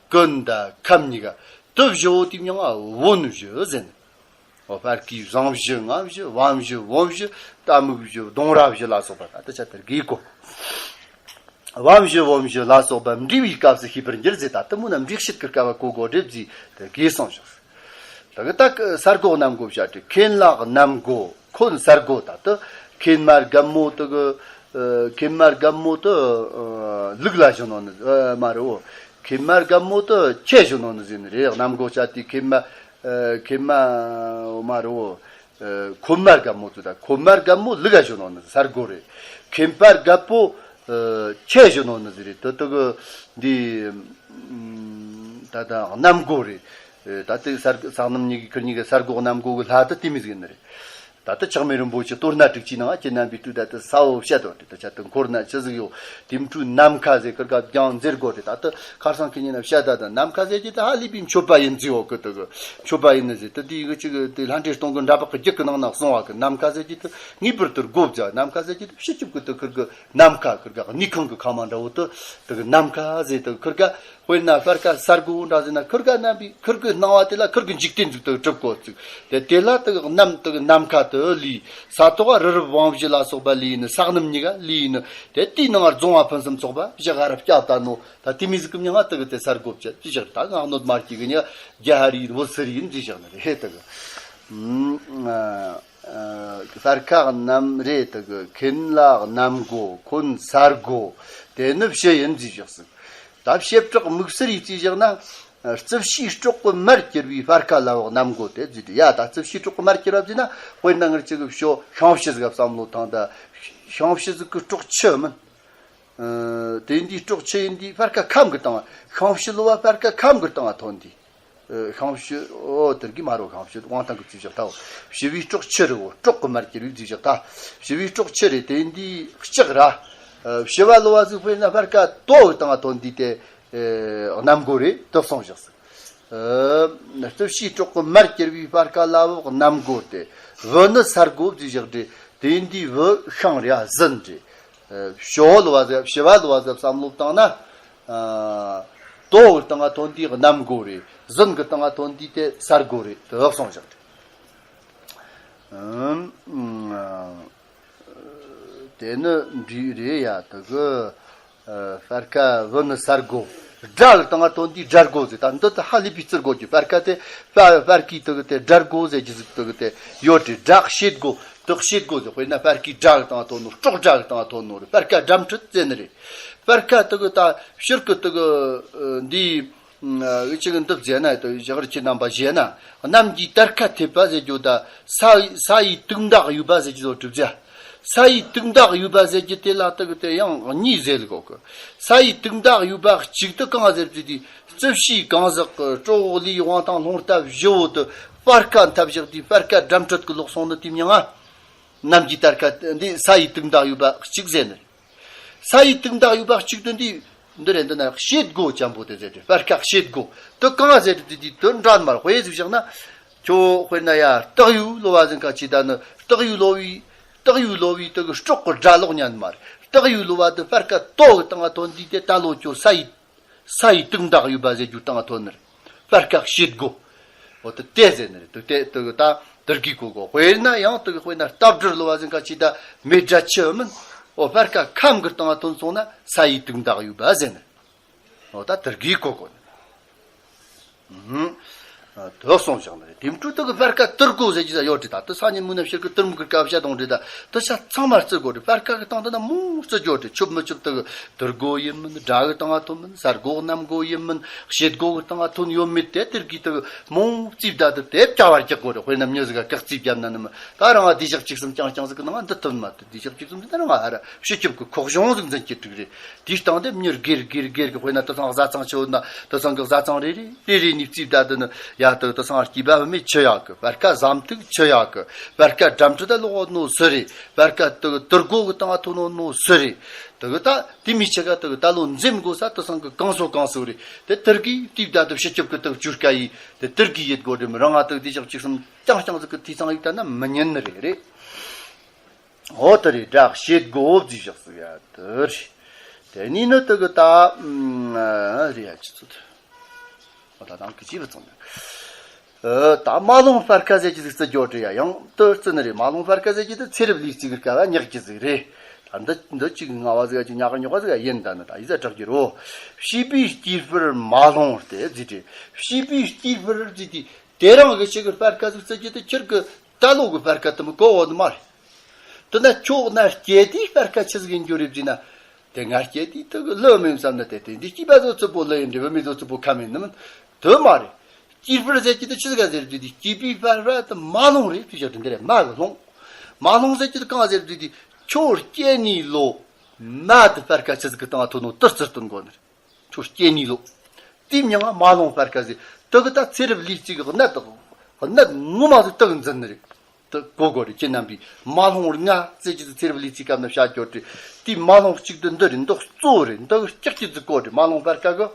ཀུན་དང་ཁམ་གཉིས་ཀ་དེ་བཞི་བོ་དེའི་མིང་ང་བོན་བཞི་ཟེར་ནི། འོ་ཕར་གི་བཟང་བཞི་རྔམ་བཞི་བམ་བཞི་བོམ་བཞི་རྟ་མིག་བཞི་གདོང་རྭ་བཞི་ལ་སོགས་པ་ད་དེ་ཆ་དེར་དགོས་གོ། བམ་བཞི་བོམ་བཞི་ལ་སོགས་པ་འབྲས་བུའི་སྐབས་སུ་ཤེས་པར་འགྱུར་ཟེར། ད་དེ་མོ་ན་འབྲས་བཤད་ཀྱི་སྐབས་གོ་དགོས་རེད་ཟེར་དེ་དགོས་སོང་ཞིག་དེ་གི་ད་གི་སར་སྒོ་གནམ་སྒོ་བཤད་དེ། ཁེན་ལག་གནམ་སྒོ་ཁོན་སར་སྒོ། ད་དེ་ཁེན་མ་རྒན་མོ་དེ་གི་ཨ་ཁེན་མ་རྒན་མོ་དེ་ཨ་ལུག་ལ་བཞོན་ནོ་ནི་ཨ་མ་རེད་འོ། ཁེན་མ་རྒན་མོ་དེ་ཁྱེ་བཞོན་ནོ་ནི་ཟེར་ནི་རེད། གནམ་སྒོ་བཤད་དེ་ཁེན་མ་ཨ་ཁེན་མ་འོ་མ་རེད་འོ། ཨ་ཁོན་མ་རྒན་མོ་དེ་ད་ཁོན་མ་རྒན་མོ་ལུག་ག་བཞོན་ནོ་ནི་སར་སྒོ་རེད། ཁེན་པ་རྒད་པོ་ཨ་ཁྱེ་བཞོན་ནོ་ནི་ཟེར་རེད། དེ་དེ་གི་འདི་ཨམ་ད་ད་གནམ་སྒོ་རེད། ཨ་ད་དེ་སར་ས་གནམ་གཉིས་ཀྱི་ཁུར་གཉིས་ཀྱི་སར་སྒོ་གནམ་སྒོ་གི་ལྷ་དེ་དེ་མོ་ཟིག་ཡིན་ནི་རེད། ད་ལྟ་ཆགས་མེད་རིན་པོ་ཆེ་གཏོར་ན་དྲུག་ཅུའི་ནང་ཁྱེད་རྣམ་པའི་དུས་ད་ལྟ་ས་འོ་བཤད་དོ་དེ་ད་ཆ་དུ་འཁོར་ན་ཆི་ཟིག་ཡོད། དེ་འཕྲུལ་ནམ་མཁའ་ཟེར་ཁུར་ག་རྒྱང་འཛེར་དགོས་རེད། ད་ལྟ་ཁར་སང་ཁྱེད་ཉིད་ན་བཤད་ད་ད་ནམ་མཁའ་ཟེར་གྱི་ད་ཧ་ལས་པའི་མཆོད་པ་ཡིན་ཟིག་ཡོད་གི། དེ་གི་མཆོད་པ་ཡིན་ནི་ཟེར། དེ་དེ་གི་ཅིག་དེ་ལྷ་འདྲེ་སྟོང་གི་འདྲ་འབག་གི་རྒྱུད་གི་ནང་ན་གསུང་བ་གི། ནམ་མཁའ་ཟེར་གྱི་དེ་ངེས་པར་དུ་དགོས་བྱ། ནམ་མཁའ་ཟེར་གྱི་དེ་ཕྱི་སྐྱིབས་གི་དེ་ཁུར་གི་ནམ་མཁའ་ཁུར་ག་སྣེ་ཁང་གི་ཁ་མ་འདྲ་བོ་དེ་དེ་གི་ནམ་མཁའ་ཟེར། དེ་ཁུར་ག་དཔེར་ན་སྤར་ཁ་སར་སྒོ་འདྲ་ཟེར་ན་ཁུར་ག་རྣམ་པའི་ཁུར་གི་སྣང་བ་དེ་ལ་ཁུར་གི་འཇིག་རྟེན་ཟིག་ཏུ་གྲུབ་གོ་ཚིག་དེ་དེ་ལ་དེ་གི་གནམ་དེ་གི་ནམ་མཁའ་དེ་ལུས། ས་ཐོག་རི་རབ་བང་བཞི་ལ་སོགས་པ་ལུས་ནི། ས་གནམ་གཉིས་ཀ་ལུས་ནི། དེ་དེའི་ནང་རྫོང་བ་ཕུན་སུམ་ཚོགས་པ་བཞི་ག་ར་སྐྱབས་ད་ནོ། ད་དེ་མི་ཟིག་གི་མྱིང་ང་དེ་གི་དེ་སར་སྒོ་བྱ་དེ་བཞག་ད་ངག་གནོད་མ་སྐྱེ་གི་ཉི་རྒྱ་ཧ་རི་རི་བོ་སི་རི་ཡིན་ཟེར་བཞག་ནི་རེད། དེ་གི་ཨ་ཨ་སར་ཁ་གནམ་རེད། དེ་གི་ཁེན་ལག་གནམ་སྒོ་ཁོན་སར་སྒོ་དེ་ནི་བཞི་ཡིན་ཟེར་བཞག་སྲིད། ད་བྱེ་བྲག་དམིགས་བསལ་ཡིག་ཅིག་བཞག་ན། རྩིབས་བཞིའི་སྲོག་གི་མར་གྱུར་པའི་སྤར་ཁ་ལ་བོག་གནམ་སྒོ་དེ་བརྫིས་ཏེ། ཡ་ད་རྩིབས་བཞིའི་སྲོག་གི་མར་གྱུར་བ་བརྫིས་ན་དཔེར་ན་ངར་ཅིག་གི་ཤོ་ཤིང་བྱི་ཟིག་ག་བསམ་བློ་བཏང་ད། ཤིང་བྱི་ཟིག་གི་སྲོག་ཆུ་མིན། ཨ་དེ་འདིའི་སྲོག་ཆུ་ཡིན་དུས་སྤར་ཁ་ཁམ་གི་སྟེང་ང་། ཤིང་བྱི་ལོ་བ་སྤར་ཁ་ཁམ་གི་སྟེང་ང་ཐོན་དུས། ཨ་ཤིང་བྱི་འོ་དེར་གི་མ་རོ་ཤིང་བྱི་དབང་ཐང་གི་བརྫིས་བཞག་ད། བྱི་བའི་སྲོག་ཆུ་རེད་འོ། སྲོག་གི་མར་གྱུར་བའི་བརྫིས་བཞག་ད། བྱི་བའི་སྲོག་ཆུ་རེད། དེ་འདིའི་ལྕགས་ར། ཨ་བྱི་བ་ལོ་བ་ཟིག་དཔེར་ན་སྤར་ཁ་ཏོ་གི་སྟེང་ང་ཐོན་དུས་དེ། ཨེ་གནམ་སྒོ་རེད་དུ་སོང་བཞག་སྲིད། ཨེ་རྩིབས་བཞིའི་སྲོག་གི་མར་གྱུར་པའི་སྤར་ཁ་ལ་བོག་གནམ་སྒོ་སྟེ། བུ་ནི་སར་སྒོ་བརྫིས་བཞག་རེད། དེ་འདིའི་བུ་ཤིང་རེད། ཨ་ཟན་རེད། ཨེ་ཤོ་ལོ་བ་ཟེར་བྱི་བ་ལོ་བ་ཟེར་བསམ་བློ་བཏང་ན། ཨ་ཏོ་གི་སྟེང་ང་ཐོན་དུས་གནམ་སྒོ་རེད། ཟན་གི་སྟེང་ང་ཐོན་དུས་དེ་སར་སྒོ་རེད་དུ་སོང་བཞག་རེད། ཨུམ། དེ་ནི་འབྲས་རེད་ཡ། དེ་གི་ཨ་སྤར་ཁ་བུ་ནི་སར་སྒོ། སྦྲ་གི་སྟེང་ང་ཐོན་དུས་སྦྲ་སྒོ་ཟེར། ད་འདི་ད་ཧ་ལས་པའི་རྩིར་སྒོ་གི་སྤར་ཁ་དེ་སྤར་སྤར་ཁའི་དེ་གི་དེ་སྦྲ་སྒོ་ཟེར་གྱི་ཟིག་དེ་གི་དེ་ཡོད་དེ། སྦྲ་བྱེད་སྒོ་དེ་བྱེད་སྒོ་ཟེར། དཔེར་ན་སྤར་ཁའི་སྦྲ་གི་སྟེང་ང་ཐོན་ནོ། སྲོག་སྦྲ་གི་སྟེང་ང་ཐོན་ནོ་རེད། སྤར་ཁ་སྦྲ་མཁྲིས་ཟེར་ནི་རེད། སྤར་ཁ་དེ་གི་ད་ཕྱིར་གི་དེ་གི་འདི། ཨ་འུ་ཅག་གི་འདི་བཟས་ན་དེ་ཞག་རི་ཁྱེད་རྣམ་པ་བཞེས་ན། གནམ་གྱི་དར་ཁ་ཐེབས་པ་ཟེར་རྒྱུ་ད། ས་ས་ཡི་དུག་མདའ་གཡུག་པ་ཟེར་རྒྱུ་དོ་གྲུབ་ཟེར། ས་ཡི་དུག་མདག་ཡོད་པ་ཟེར་རྒྱུ་དེ་ལ་དག་དེ་ཡང་གཉིས་ཟེར་གོ་གི། ས་ཡི་དུག་མདག་ཡོད་པ་གཅིག་དེ་གང་ཟེར་རྒྱུ་དེ་རྩིབས་བྱའི་གང་ཟག་གི་སྤྲོ་བོ་ལས་དབང་ཐང་ལྷུང་ལྟ་བཞི་བོ་དེ་སྤར་ཁ་འཐབ་བཞག་དུས་སྤར་ཁ་འགྲམ་ཁྲོད་ཀྱི་ལོག་སོང་ནི་དེ་མྱིང་ང་ནམ་གྱི་དར་ཁ་འདི་ས་ཡི་དུག་མདག་ཡོད་པ་གཅིག་ཟེར་ནི། ས་ཡི་དུག་མདག་ཡོད་པ་གཅིག་དེ་འདི་འདི་རེད། འདི་ན་བྱེད་སྒོ་ཅན་པོ་དེ་ཟེར་ཏེ་སྤར་ཁ་བྱེད་སྒོ་དེ་གང་ཟེར་དུས་དེ་དོན་འདྲ་མར་དཔེ་ཟིག་བཞག་ན། ཁྱོད་དཔེར་ན་ཡ་སྟག་ཡོས་ལོ་བ་ཟིན་ཁ་ཅི་ད་ནི་སྟག་ཡོས་ལོ་བའི་སྟག་ཡོས་ལོ་བའི་དེ་གི་སྲོག་གི་སྒྲ་ལོག་ཉན་མར་སྟག་ཡོས་ལོ་བ་དེ་སྤར་ཁ་ཏོ་གི་སྟེང་ང་ཐོན་དུས་དེ་ད་ལོ་ཁྱོད་ས་ཡི་ས་ཡི་དུག་མདག་ཡོད་པ་ཟེར་རྒྱུ་སྟེང་ང་ཐོན་ནི་རེད། སྤར་ཁ་བྱེད་སྒོ་འོ་དེ་དེ་ཟེར་ནི་རེད། དེ་དེ་དེ་གི་ད་དེར་གི་གོ་གོ་དཔེར་ན་ཡང་དེ་གི་དཔེར་ན་སྟབས་འགྲིར་ལོ་བ་ཟིན་ཁ་ཅི་ད་མེ་དགྲ་ཆུ་མིན། འོ་སྤར་ཁ་ཁམ་གི་སྟེང་ང་ཐོན་སོང་ན་ས་ཡི་དུག་མདག་ཡོད་པ་ཟེར་ནི་རེད། འོ་ད་དེར་གི་གོ་གོ་ནི། ཨུམ། དུ་སོང་བཞག་ནི་རེད། དེ་འཕྲོ་དུ་གི་སྤར་ཁ་དུར་གོ་ཟེར་གྱི་ད་ཡོད་དེ་ད་དུ་ས་ཉིན་མུ་ན་ཕྱིར་གི་དུར་མུ་གི་སྐབས་བཤད་དང་འདྲེ་ད་དུ་ཆ་ཚང་མ་རྩི་གོ་རེད། སྤར་ཁ་གི་སྟེང་དུ་ན་མོ་རྩི་རྒྱུ་རེད། ཆུབ་མི་ཆུབ་དུ་གི་དུར་གོ་ཡིན་མིན། དགྲ་གི་སྟེང་ང་ཐོན་མིན། ས་སྒོ་གནམ་སྒོ་ཡིན་མིན། བྱེད་སྒོ་གི་སྟེང་ང་ཐོན་ཡོད་མེད་དེ་དེར་གི་དུ་གི་མོ་རྩིས་ད་དུ་དེ་བྱ་བར་རྒྱག་གོ་རེད། དཔེར་ན་མྱི་ཟིག་ག་བཀག་རྩིས་བརྒྱབ་ན་ནི་མི་ད་རང་ང་དེ་ཞག་གཅིག་གསུམ་རྐྱང་རྐྱང་ཟིག་གི་ནང་ང་འདི་ཐུབ་མ་ཐུབ། དེ་ཞག་གཅིག་གསུམ་ཟིག་ད་རང་ང་ཧ་ར་ཕྱི་ཁྱབ་གི་ཁོག་གཞུང་ཟིག་འཛིན་གྱི་དྲུག་རེད། དེའི་སྟེང་དེ་མྱུར་སྒེར་སྒེར་སྒེར་གི་དཔེར་ན་དེ་ཚང་བཟའ་ཚང་ཆེ་བོ་ན་དེ་ཚང་གི་བཟའ་ཚང་རེ་རེ་རེ་རེ་ནས་རྩིས་བསྡད་དེ་ནི་ཡ་དེ་དེ་ཚང་སྐྱིད་པ་བུད་མེད་ཆི་ཡག་གི། སྤར་ཁ་ཟམ་ཐིག་ཆི་ཡག་གི། སྤར་ཁ་འགྲམ་ཁྲོད་ད་ལོག་ནོ་སུ་རེད། སྤར་ཁ་དེ་གི་དུར་སྒོ་གི་སྟེང་ང་ཐོན་ནོ་ནོ་སུ་རེད། དེ་གི་ད་དེ་མི་ཆེ་ག་དེ་གི་ད་ལོ་འཛེམ་དགོས་ས་དེ་ཚང་གི་གང་སོ་གང་སོ་རེད། དེ་དེར་གི་རྩིས་བསྡད་དེ་ཕྱི་ཁྱབ་གི་དེ་གི་བཅུ་སྐ་ཡི་དེ་དེར་གི་ཡེད་དགོས་རེད། མི་རང་ང་དེ་གི་དེ་ཞག་གཅིག་གསུམ་རྐྱང་རྐྱང་ཟིག་གི་དེ་ཚང་ཡིག་ད་ན་མི་ཉན་ནི་རེད་རེད། འོ་དེ་རེད། སྒྲ་བྱེད་སྒོ་བརྩིས་བཞག་ཟིག་ཡ་དེ་རེད། དེ་ནས་ནི་དེ་གི་ད་ཨ་རེད་ཡ་ཆི་ཚོད་དེ། འོ་ད་དང་གི་ཅི་བ་ཚང་ནི། ཨ་ད་མ་ལོང་སྤར་ཁ་ཟེར་གྱི་ཟིག་རྩི་རྒྱུ་རེད་ཡ། ཡང་དེ་རྩི་ནི་རེད། མ་ལོང་སྤར་ཁ་ཟེར་གྱི་དེ་ཚེ་རབས་ལུས་རྩི་གི་སྐབས་ཉག་གི་ཟིག་རེད། ད་འདི་འདི་གཅིག་ང་བ་ཟིག་ཡ་གཅིག་ཉག་གི་ཉོག་ག་ཟིག་ཡ་ཡིན། ད་ནི་ད་ཡི་ཟ་དྲག་གི་རོ། བྱིས་པའི་སྐྱེས་ཕུར་མ་ལོང་སྟེ་རྩིས་ཏེ། བྱིས་པའི་སྐྱེས་ཕུར་རྩིས་ཏེ་དེ་རང་གི་ཆི་གི་སྤར་ཁ་ཟིག་རྩི་རྒྱུ་དེ་ཁྱེར་གི་ད་ལོ་གི་སྤར་ཁ་དེ་མི་གོ་བོ་ནི་མ་རེད། དེ་ན་ཁྱོད་ན་སྐྱེ་དུས་སྤར་ཁ་ཆི་ཟིག་ཡིན་རྒྱུ་རེད་བཟླས་ན། དེ་ང་སྐྱེ་དུས་དེ་གི་ལོ་མིན་བསམ་ན་དེ་དེ་འདི་སྐྱེས་པ་ཚོ་ཚུད་པོ་ལོ་ཡིན་འདྲ་བུད་མེད་ཚོ་ཚུད་པོ་ཁ་མིན་ནི་མིན། དེ་མ་རེད། སྐྱེས་ཕུར་ཟེར་གྱི་དེ་ཆི་ཟིག་ག་ཟེར་དུས་དེ་སྐྱེས་པའི་སྤར་ཁ་དེ་མ་ལོང་རེད་དེ་བཞག་དེ་འདི་རེད། མ་གི་ལོང་། མ་ལོང་ཟེར་གྱི་དེ་གང་ཟེར་དུས་དེ་ཁྱོད་སྐྱེ་ནི་ལོ་མ་དེ་སྤར་ཁ་ཆི་ཟིག་གི་སྟེང་ཐོན་ནོ་དེ་རྩི་སྟོན་དགོ་ནི་རེད། ཁྱོད་སྐྱེ་ནི་ལོ། དེའི་མྱིང་ང་མ་ལོང་སྤར་ཁ་ཟེར། དེ་གི་ད་ཚེ་རབས་ལུས་རྩི་གི་གནད་དེ་གནད་ངོ་མ་ཟིག་དེ་གི་འཛིན་ནི་རེད། དེ་གོ་དགོས་རེད། ཁྱེད་རྣམ་པས་མ་ལོང་ལྔ་ཟེར་གྱི་དེ་ཚེ་རབས་ལུས་རྩི་སྐབས་ན་བཤད་རྒྱུ་རེད། དེའི་མ་ལོང་གཅིག་དེ་འདི་རེད། འདི་གཙོ་བོ་རེད། འདི་གི་ལྕགས་ཀྱི་ཟིག་གོ་རེད། མ་ལོང་སྤར་ཁ་གི།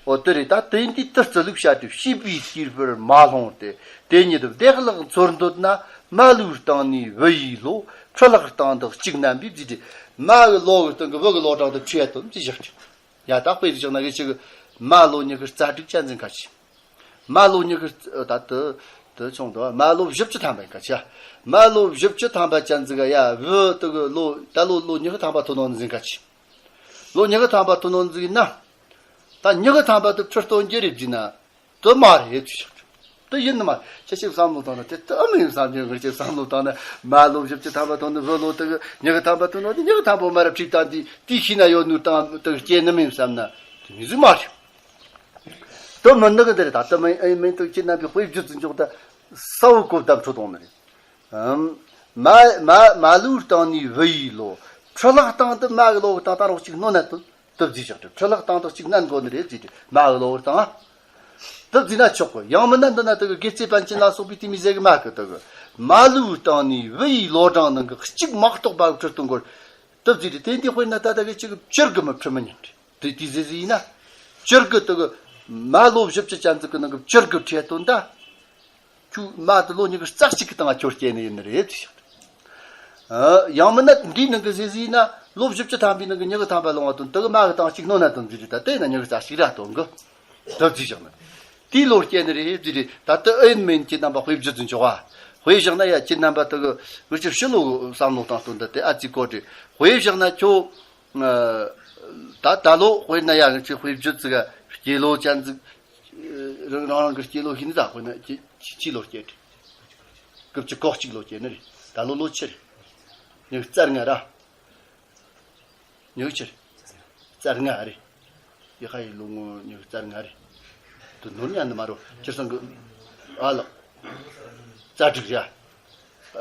འོ་དེ་རེད། ད་དེ་འདི་དེ་རྩི་ལུགས་བཤད་དེ། བྱིས་པའི་སྐྱེས་ཕུར་མ་ལོང་སྟེ། དེ་ཉིད་བདེ་བླག་འཚོལ་འདོད་ན། མ་ལུས་སྟེང་ནས་བུ་ཡི་བློ། ཕྲུ་ལག་སྟེང་དུ་གཅིག་བསྣམས་པའི་རྩིས་ཏེ། མ་གི་ལོ་གི་སྟེང་གི་བུ་གི་ལོ་སྟེང་དུ་ཁྲིད་ཡ་དོན་རྩིས་བཞག་ཅིང་། ཡ་ད་དཔེ་ཟིག་བཞག་ན་གི་ཆི་གི་མ་ལོ་ཉི་ཤུ་རྩ་དྲུག་ཅན་ཟིན་ཁ་ཆི། མ་ལོ་ཉི་ཤུ་རྩ་ད་དུ་དུ་ཆུང་དུ་མ་ལོ་བཞི་བཅུ་ཐམ་པ་ཁ་ཆི། མ་ལོ་བཞི་བཅུ་ཐམ་པ་ཅན་ཟིག་ག་ཡ་བུ་དུ་གི་ལོ་ད་ལོ་ལོ་ཉི་ཤུ་ཐམ་པ་ཐོན་ནོ་ཟིན་ཁ་ཆི། ལོ་ཉི་ཤུ་ཐམ་པ་ཐོན་ནོ་ཟིག་ཡིན་ན། ད་ཉི་ཤུ་ཐམ་པ་དུ་ཁྲི་སྟོན་རྒྱུ་རེད་བཟླས་ན། དུ་མ་རེད་ཟེར། དུ་ཡིན་ནི་མ་རེད། ཁྱེད་ཅིག་བསམ་བློ་བཏང་ན་དེ་དུ་མི་ཡིན་བསམ་རྒྱུ་གི་ཅིག་བསམ་བློ་བཏང་ན། མ་ལོ་བཞི་བཅུ་ཐམ་པ་ཐོན་ནི་བུ་ལོ་དུ་གི་ཉི་ཤུ་ཐམ་པ་ཐོན་ནོ་དེ་ཉི་ཤུ་ཐམ་པ་མ་རབས་ཁྲིད་བཏང་དེ་དེ་ཤི་ན་ཡོད་ནུ་དང་དུ་སྐྱེ་ནི་མིན་བསམ་ན་དེ་མི་ཟིག་མ་རེད། དུ་མི་ནི་གི་འདི་རེད། ད་དུ་མི་ཨེ་མིན་དུ་ཁྱེད་རྣམ་པའི་དཔེ་བརྗོད་ཚུན་ཆོག་ད་ས་བོ་གོ་བདམས་ཁྲོད་གཏོང་ནི་རེད། ཨམ། མ་མ་མ་ལུས་སྟེང་ནས་བུ་ཡི་བློ། ཕྲུ་ལག་སྟེང་དུ་མ་གི་ལོ་གི་སྟེང་ད་རོགས་གཅིག་སྣོན་ན་དོན་དུ་བརྩིས་བཞག་དུས། ཕྲུ་ལག་སྟེང་དུ་གཅིག་སྣོན་དགོས་ནི་རེད་བརྩིས་ཏེ་མ་གི་ལོ་གི་སྟེང་དུ་བརྩིས་ན་ཆོག་གི། ཡང་མིན་ན་འདི་ན་དུ་གི་དགེ་རྩེ་པཎ་ཆེན་ལ་སོགས་པའི་དེ་མི་ཟེར་གི་མ་གི་དུ་གི་མ་ལུས་སྟེང་ནས་བུ་ཡི་ལོ་གྲངས་ནང་གི་གཅིག་མ་གཏོགས་པ་གི་ཁྲིད་གཏོང་དགོས་དུ་བརྩིས་ཏེ། དེ་འདི་དཔེར་ན་ད་ལྟ་གི་གཅིག་གི་བཅུར་གི་མི་ཁྲིད་མི་ཉན་དེ་དེ་ཟེར་ཟེར་ཡིན་ན། བཅུར་གི་དུ་གི་མ་ལོ་བཞི་བཅུ་ཅན་ཟིག་གི་ནང་གི་བཅུར་གི་ཁྲིད་དོན་ད། ཁྱོད་མ་དེ་ལོ་ཉི་ཤུ་རྩ་གཅིག་གི་སྟེང་ང་ཁྱོད་སྐྱེས་ནི་ཡིན་ནི་རེད་ཟེར། ཨ། ཡང་མིན་ན་འདིའི་ནང་གི་ཟེར་ཟེར་ན་ལོ་བཞི་བཅུ་ཐམ་པའི་ནང་གི་ཉི་ཤུ་ཐམ་པ་ལོངས་པ་དང་དེ་གི་མ་གི་སྟེང་གཅིག་སྣོན་ན་དང་ཟེར་ད་ལྟ་ཡིན་ན་ཉི་ཤུ་རྩ་གཅིག་ར་སྟོན་གི་དུ་བརྩིས་བཞག་ན། དེའི་ལོ་སྐྱེས་ནི་རེད་ཟེར། ད་ལྟ་ཨེ་ཡིན་མིན་ཁྱེད་རྣམ་པ་དཔེ་བརྗོད་ཚུན་ཆོག་པ། དཔེ་བཞག་ན་ཡ་ཁྱེད་རྣམ་པ་དེ་གི་འུ་ཅག་ཕྱི་ལོ་གི་བསམ་བློ་བཏང་དོན་ད་དེ་ཨ་ཙི་གོ་དྲི། དཔེ་བཞག་ན་ཁྱོད། ཨ། ད་ད་ལོ་དཔེར་ན་ཡ་ང་ཚོས་དཔེ་བརྗོད་ཙི་ག་སྐྱེས་ལོ་ཅན་ཟིག་རང་རང་རང་གི་སྐྱེས་ལོ་ཤེས་ནི་ད་དཔེར་ན་ཁྱེད་ཁྱེད་ལོ་སྐྱེས་ཏེ། སྐབས་ཀྱི་གོ་གཅིག་ལོ་སྐྱེས་ནི་རེད། ད་ལོ་ལོ་ཆི་རེད། ཉི་ཤུ་རྩ་ལྔ་ར། ཉི་ཤུ་ཆི་རེད། རྩ་ལྔ་རེད། ཡི་ཧ་ཡི་ལོ་ངོ་ཉི་ཤུ་རྩ་ལྔ་རེད། དུ་ནོར་ཉན་ནི་མ་རོ་ཁྱེད་ཚང་གི་ཨ་ལགས། རྩ་དྲུག་རེད།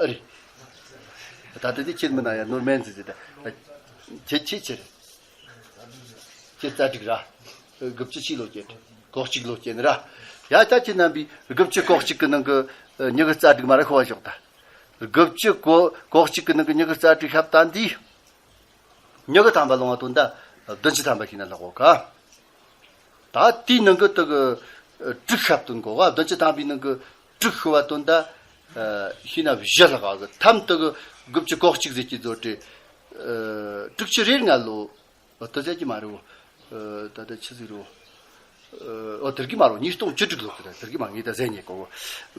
ཨ་རེད། ད་ལྟ་དེ་ཁྱེད་མི་ན་ཡ་ནོར་མེད་ཟེར་ཟེར་ད། ཁྱེད་ཁྱེད་ཁྱེད་རེད། ཁྱེད་རྩ་དྲུག་ར། དགུ་བཅུ་གཅིག་ལོ་སྐྱེས། གོ་གཅིག་ལོ་སྐྱེས་ནི་ར། ཡ་ད་ཁྱེད་རྣམ་པས་དགུ་བཅུ་གོ་གཅིག་གི་ནང་གི་ཉི་གི་རྩ་དྲུག་མ་ར་ཤོ་བ་ཞོག་ད། དགུ་བཅུ་གོ་གོ་གཅིག་གི་ནང་གི་ཉི་གི་རྩ་དྲུག་ཤབ་ད་འདི། ཉི་གི་ཐམ་པ་ལོང་བ་དོན་ད། བདུན་ཅུ་ཐམ་པ་ཤིན་ན་ལྷག་གོ་ག། ད་དེའི་ནང་གི་དེ་གི་དྲུག་ཤབ་དོན་གོ་ག། བདུན་ཅུ་ཐམ་པའི་ནང་གི་དྲུག་ཤོ་བ་དོན་ད། ཤིན་ན་བཞི་ལྷག་ག་གི་ཐམ་དེ་གི་དགུ་བཅུ་གོ་གཅིག་ཟེར་གྱི་བཟོ་གྲྭ། དྲུག་ཅུ་རེ་ལྔ་ལོ། ཨོ་ད་ཟེར་གྱི་མ་རེད། ད་ལྟ་ཆི་ཟིག་རེད། ཨོ་དེར་གི་མ་རོ་ཉིས་སྟོང་བཅུ་དྲུག་ལོ་དེར་གི་མ་ངེས་ད་ཟེར་ཉེ་གོ།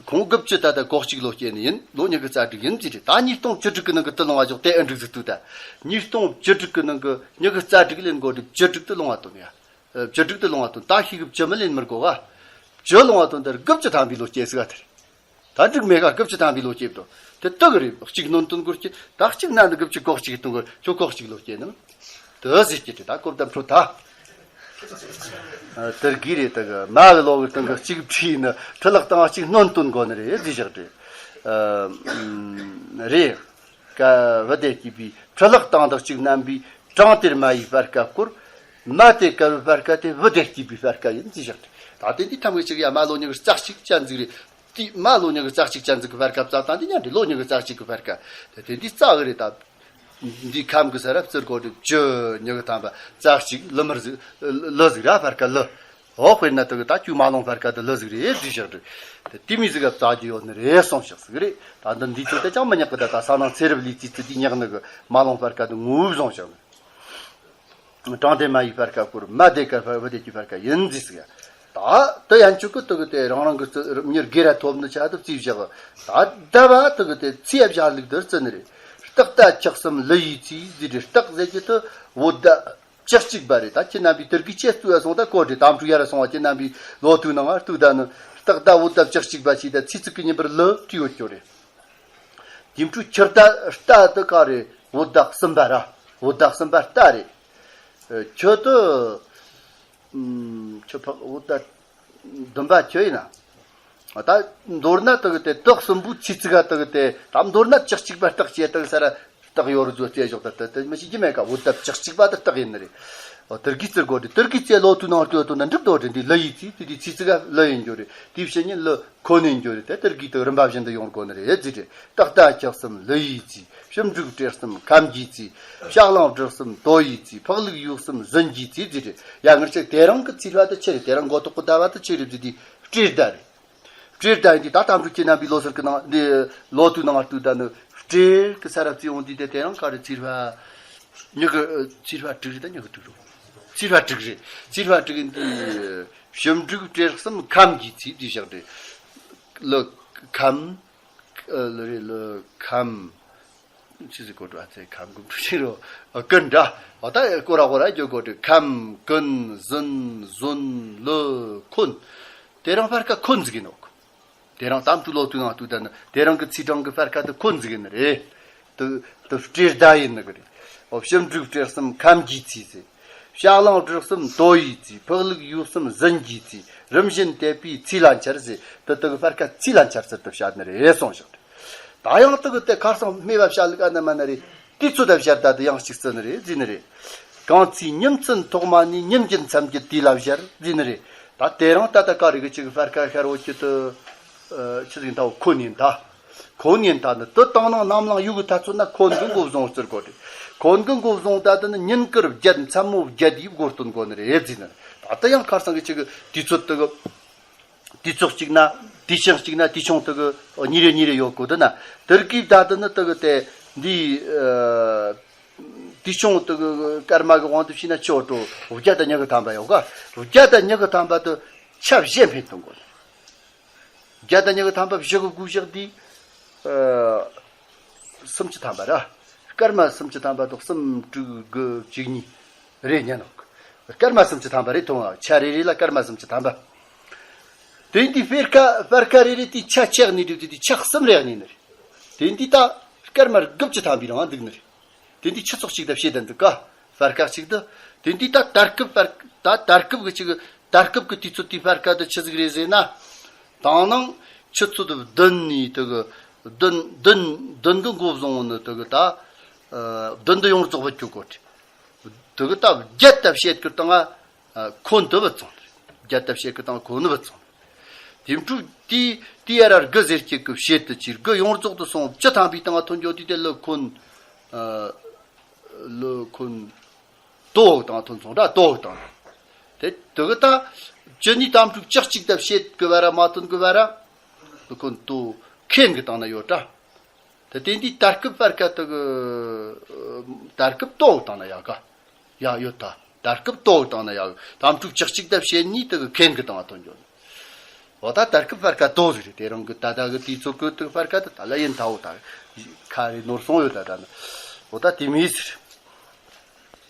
ཁོང་དགུ་བཅུ་ད་ལྟ་གོ་གཅིག་ལོ་སྐྱེས་ནི་ཡིན་ལོ་ཉི་གི་རྩ་དྲུག་ཡིན་ཟེར་ཏེ་ད་ཉིས་སྟོང་བཅུ་དྲུག་གི་ནང་གི་དུ་ལོང་བ་ཞོག་དེ་ཨེ་འགྲིག་ཟིག་ཏུ་ད། ཉིས་སྟོང་བཅུ་དྲུག་གི་ནང་གི་ཉི་གི་རྩ་དྲུག་ལེན་གོ་དྲུག་བཅུ་དྲུག་དུ་ལོང་བ་དོན་ཡ། བཅུ་དྲུག་དུ་ལོང་བ་དོན་ད་ཤི་གི་བཅུ་མི་ལེན་མི་དགོ་ག། བཅུ་ལོང་བ་དོན་དེར་དགུ་བཅུ་ཐམ་པའི་ལོ་སྐྱེས་ཟིག་ག་དེར། ད་འགྲིག་མེད་ག་སྐབས་ཅི་ཐང་པའི་ལོ་སྐྱེས་དོ། དེ་དག་རེད་གཅིག་སྣོན་དོན་སྐོར་གྱི་ད་གཅིག་ན་འདི་སྐབས་ཅི་གོ་གཅིག་སྟོང་གི་ཁྱོད་གོ་གཅིག་ལོ་སྐྱེས་ནམ། དེ་ཟིག་སྐྱེས་ཏེ་ད་གོ་བརྡ་འཕྲོད་ད། དེར་གི་རེད་དག་མ་གི་ལོ་གི་སྟོང་གི་གཅིག་ཁྲིས་ནི་ཁྲི་ལག་དང་གཅིག་སྣོན་དོན་གོ་ནི་རེད་ཟིག་བཞག་རེད། རེད། ཀ་བུ་དེ་སྐྱིད་པའི་ཁྲི་ལག་དང་དག་གཅིག་རྣམ་པའི་གྲངས་དེར་མ་ཡི་སྤར་ཀ་བསྐོར། མ་དེ་ཀ་བུ་སྤར་ཀ་དེ་བུ་དེ་སྐྱིད་པའི་སྤར་ཀ་ཡིན་ཟིག་བཞག་རེད། ད་དེ་འདི་ཐམ་གི་ཅིག་ཡ་མ་ལོ་ཉི་གི་རྩ་གཅིག་ཅན་ཟིག་རེད། དེ་མ་ལོ་ཉི་གི་རྩ་གཅིག་ཅན་ཟིག་གི་བར་སྐབས་ཙམ་དང་དེ་མཉམ་འདྲེས་ལོ་ཉི་གི་རྩ་གཅིག་གི་བར་སྐབས་དེ་དེ་འདི་རྩ་གི་རེད་ད། འདི་ཁམས་གི་ས་རབ་ཙིར་གོ་དྲུག་བཅུ་ཉི་གི་ཐམ་པ་རྩ་གཅིག་ལི་མར་ཟིག་ལི་ཟིག་ར་བར་སྐབས་ལི། འོ་དཔེར་ན་དེ་གི་ད་ཅུ་མ་ལོང་བར་སྐབས་དེ་ལི་ཟིག་རེད་དེ་བཞག་རེད། དེ་དེ་མི་ཟིག་ག་རྩ་རྒྱུ་ཡོད་ནི་རེད་སོང་བཞག་ཟིག་རེད། ད་འདི་འདི་ཚོ་དེ་ཅང་མི་ཉག་གི་ད་ད་ས་ནང་ཚེ་རབས་ལི་ཙི་ཙི་དེ་ཉག་ནི་གི་མ་ལོང་བར་སྐབས་དེ་ངོ་བོ་བཟུང་བཞག་ནི། དྲང་དེ་མ་ཡི་བར་སྐབས་སྐོར་མ་དེ་ཀ་བུ་དེ་ཀྱི་བར་སྐབས་ཡིན་ཟིག་ཟིག་ད་དེ་ཡན་ཆོད་ཀི་དེ་གི་དེ་རང་རང་གི་རྩི་མྱུར་དགེ་ར་ཐོབ་ནི་ཆ་དུ་རྩིས་བཞག་ད་ལྟ་བ་དེ་གི་དེ་ཚེ་བཞག་ལུགས་དེར་བརྩི་ནི་རེད། སྟག་ད་ཆགས་སམ་ལི་ཡི་ཚིག་ཟིག་རེད། སྟག་ཟེར་གྱི་དེ་བོད་ད་བཅུ་གཅིག་པ་རེད། ད་ཁྱེད་རྣམ་པའི་དེར་གི་ཅེས་བཏུ་ཡ་སོང་ད་གོ་དྲི་དམ་ཕྲུག་ཡ་ར་སོང་བ་ཁྱེད་རྣམ་པའི་ལོ་ཐུག་ནང་ང་བཏུ་ད་ནི་སྟག་ད་བོད་ད་བཅུ་གཅིག་པ་ཞིག་ད་ཚེ་གཅིག་གི་ཉིན་པར་ལི་བྲིས་ཡོད་ཀྱོ་རེད། དེ་འཕྲུལ་ཁྱི་རྟ་རྟ་དེ་ག་རེད། བོད་ཟླ་གསུམ་པ་ར། བོད་ཟླ་གསུམ་པ་རྟ་རེད། ཨ། ཁྱི་དེ། ཨུམ། ཁྱི་ཕག་བོད་ཟླ་བདུན་པ་ཁྱི་ཡིན་ན། ད་མདོར་ན་དེ་གི་དེ་སྟག་གསུམ་པོའི་ཚེ་གཅིག་ག་དེ་གི་དེ་ད་མདོར་ན་བཅུ་གཅིག་པ་སྟག་ཅེས་དེ་གི་ས་ར་སྟག་ཡོད་རུ་ཚོ་རྩེ་ཞོག་ད་དེ་དེ་མི་ཤེས་ཀྱི་མེད་ཀ་བོད་ཟླ་བཅུ་གཅིག་པ་དེ་སྟག་ཡིན་ནི་རེད། ཨོ་དེར་གི་རྩི་དགོས་དེ་དེར་གི་རྩི་ལོ་དུ་ནང་དུ་དུ་ན་འགྲིག་དོ་དེ་འདི་ལི་ཡི་ཚེ་དེ་དེ་ཚེ་གཅིག་ག་ལི་ཡིན་རྒྱུ་རེད། དེ་བྱས་ཉིན་ལི། ཁོ་ནས་འགྱུར་ཏེ་དེར་གི་དུ་རིམ་པ་བཞིན་དུ་ཡོང་དགོས་ནི་རེད་ཟེར་ཏེ། སྟག་རྟ་ཁྱི་གསུམ་ལི་ཡི་ཚེ། ཞིབ་འབྲུག་སྤྲེལ་གསུམ་ཁམ་གྱི་ཚེ། བཤག་གླང་སྦྲུལ་གསུམ་དོ་ཡི་ཚེ། ཕག་ལུག་ཡུག་གསུམ་གཟན་གྱི་ཚེ་ཟེར་ཏེ། ཡ་ངར་ཆེ་དེ་རིང་གི་ཚེས་པ་དེ་ཆི་རེད། དེ་རིང་མགོ་ཐོག་གི་ཟླ་བ་དེ་ཆི་རེད་ཟེར་ཏེ། སྤྲེལ་ཟླ་རེད། སྤྲེལ་ཟླ་ཡིན་དུས་ད་དམ་ཕྲུག་ཁྱེད་རྣམ་པའི་ལོ་སར་གི་ནང་འདི་ལོ་དུས་ནང་ལྟོས་ད་ནི་སྤྲེལ་གི་ས་རབ་ཚེས་འོང་དུས་དེ་དེ་རིང་ག་རེ་ཚེས་པ། ཉི་གི་ཚེས་པ་དྲུག་རེད་ད་ཉི་གི་དྲུག་རེད། ཚེས་པ་དྲུག་རེད། ཚེས་པ་དྲུག་ཡིན་དུས། ཞིབ་འབྲུག་སྤྲེལ་གསུམ་ཁམ་གྱི་ཚེ་དེ་བཞག་སྟེ། ལི་ཁམ། ཨ་ལི་རེད་ལི་ཁམ། ཆི་ཟིག་གོ་འགྲོ་ཨ་ཚེ་ཁམ་གུམ་འགྲོ་ཆི་རོ། ཨ་ཀུན་འདྲ། འོ་ད་ཀོ་ར་ཀོ་ར་རྒྱུ་གོ་འགྲོ་ཁམ་ཀུན་ཟིན་ཟོན་ལི་ཁོན། དེ་རིང་བར་ཀ་ཁོན་ཟིག་ཡིན་ནོག་དེ་རིང་དམ་ཕྲུག་ལོ་དུས་ནང་དུས་ད་ནི་དེ་རིང་གི་ཚེས་གྲངས་ཀྱི་བར་ཁ་དུ་ཁོན་ཟིག་ཡིན་ནི་རེད། དུ་དུ་སྤྲེལ་ཟླ་ཡིན་ནི་གི་རེད། འོ་ཞིབ་འབྲུག་སྤྲེལ་གསུམ་ཁམ་གྱི་ཚེ་ཟེར། བཤག་གླང་སྦྲུལ་གསུམ་དོ་ཡི་ཚེ། ཕག་ལུག་ཡུག་གསུམ་ཟན་གྱི་ཚེ། རིམ་བཞིན་དེད་པའི་ཚེས་ལ་འཆར་ཟེར། དུ་དུ་གི་བར་ཁ་ཚེས་ལ་འཆར་ཟེར་དུ་བཤད་ནི་རེད་གསུངས་བཞག་ད་ཡང་དུ་གི་དེ་ཁར་སང་སྨེ་བ་བཤད་ལུགས་ཨ་ན་མ་ན་རེད། དུས་ཚོད་ལ་བཤད་ད་དུ་ཡང་གཅིག་བརྩི་ནི་རེད་བརྩི་ནི་རེད། གང་ཚེས་ཉིན་མཚན་ཐོག་མ་ནས་ཉིན་གྱི་མཚམས་ཀྱི་དུས་ལ་བཞར་བརྩི་ནི་རེད། ད་དེ་རིང་ད་ལྟ་ག་རེ་གི་ཅིག་བར་ཁ་ཤར་འོ་ཅི་དུ། ཨ་ཆི་ཟིག་ད་འོ་ཁོ་ཉིན་ད། ཁོ་ཉིན་ད་ནི་དུ་དང་ནང་ནམ་ལངས་ཡུག་གི་ཐ་ཚོད་ན་ཁོན་གི་མགོ་བཟུང་བརྩི་དགོས་རེད། ཁོན་གི་མགོ་བཟུང་ད་དུ་ནི་ཉིན་དཀར་བརྒྱད་མཚན་མོ་བརྒྱད་ཡིབ་སྒོ་སྟོན་དགོས་ནི་རེད་བརྩི་ནི་རེད། ད་ལྟ་ཡང་ཁར་སང་གི་ཅིག་དུས་ཚོད་དུ་གི་དུས་ཚོད་གཅིག་ན་དུས་ཆེན་གཅིག་ན་དུས་ཆུང་དུ་གི་ཉིན་རེ་ཉིན་རེ་ཡོད་དགོས་དུ་ན་དེར་གི་ད་དུ་ནི་དུ་གི་དེ་འདི་ཨ་དུས་ཆུང་དུ་གི་སྐར་མ་གི་དབང་དུ་བྱས་ན་ཆོ་འགྲོ་བརྒྱ་དང་ཉི་ཤུ་ཐམ་པ་ཡོད་ག་བརྒྱ་དང་ཉི་ཤུ་ཐམ་པ་དུ་ཆ་བཞི་འཕེན་གཏོང་དགོས། བརྒྱ་དང་ཉི་ཤུ་ཐམ་པ་བཞི་གི་དགུ་བཞག་དུས་ཨ་སུམ་ཅུ་ཐམ་པ་ར། སྐར་མ་སུམ་ཅུ་ཐམ་པ་དུ་གསུམ་དྲུག་དགུ་བཅུ་གཉིས་རེ་ཉན་ནོ། སྐར་མ་སུམ་ཅུ་ཐམ་པ་རེ་ཐོང་བ་ཆ་རེ་རེ་ལ་སྐར་མ་སུམ་ཅུ་ཐམ་པ། དེ་འདི་སྤེར་ཁ་སྤར་ཁ་རེ་རེ་དེ་ཆ་ཆག་ནི་འགྲིག་དེ་དེ་ཆ་གསུམ་རེ་ཉན་ནི་རེད། དེ་འདི་ད་སྐར་མ་དགུ་བཅུ་ཐམ་པའི་རང་འདུག་ནི་རེད། དེ་འདི་ཆུ་ཚོགས་གཅིག་ད་བཤད་ད་འདུག་ག་སྤར་ཁ་གཅིག་ད། དེ་འདི་ད་དར་སྐབས་སྤར་ད་དར་སྐབས་གི་གཅིག་དར་སྐབས་གི་དུས་ཚོད་དེ་སྤར་ཁ་ད་ཆི་ཟིག་རེད་ཟེར་ན། དང་ནང་ཆུ་ཚོད་བདུན་ནས་དུ་གི་བདུན་བདུན་བདུན་གི་མགོ་བཟུང་ནི་དེ་གི་ད། ཨ། བདུན་དེ་ཡོངས་རྫོགས་བུད་ཀྱི་གོ་དེ། དེ་གི་ད་བརྒྱད་དེ་བཤད་གི་སྟངས་ང་། ཨ། ཁོན་དེ་བུད་སོང་། བརྒྱད་དེ་བཤད་གི་སྟངས་ཁོན་ནི་བུད་སོང་། དེ་འཕྲོ་དེ་དེ་ཡ་ར་དགུ་ཟེར་གྱི་གི་བཤད་དེ་ཅིག་དགུ་ཡོངས་རྫོགས་དེ་སོང་བཅུ་ཐམ་པའི་སྟེང་ང་ཐོན་འགྱོ་དུས་དེ་ལོ་ཁོན། ཨ། ལོ་ཁོན་དོ་དང་ཐོན་སོང་ར། དོ་དང་། དེ་དེ་གི་ད་བཅུ་གཉིས་དམ་ཕྲུགས་བཅུ་གཅིག་དེ་བཤད་དགོས་པ་ར་མ་ཐོན་དགོས་པ་ར། ལོ་ཁོན་དོ་ཁེན་གི་སྟེང་ན་ཡོད་ར། དེ་དེ་འདི་ད་སྐབས་པར་ཁ་དེ་གི་ད་སྐབས་དོ་དང་ན་ཡག་ག་ཡག་ཡོད་ད། ད་སྐབས་དོ་དང་ན་ཡག་དམ་ཕྲུགས་བཅུ་གཅིག་དེ་བཤད་ནི་དེ་གི་ཁེན་གི་སྟེང་ང་ཐོན་འགྱོ་ནི། འོ་ད་ད་སྐབས་པར་ཁ་དོ་ཟེར་རེད། དེ་རང་གི་ད་ད་གི་དུས་ཚོད་གི་དེ་པར་ཁ་དེ་ད་ལ་ཡིན་ད། འོ་ད་ཁ་རེ་ནོར་སོང་ཡོད་ད་ད་ན། འོ་ད་དེ་མི་ཟེར།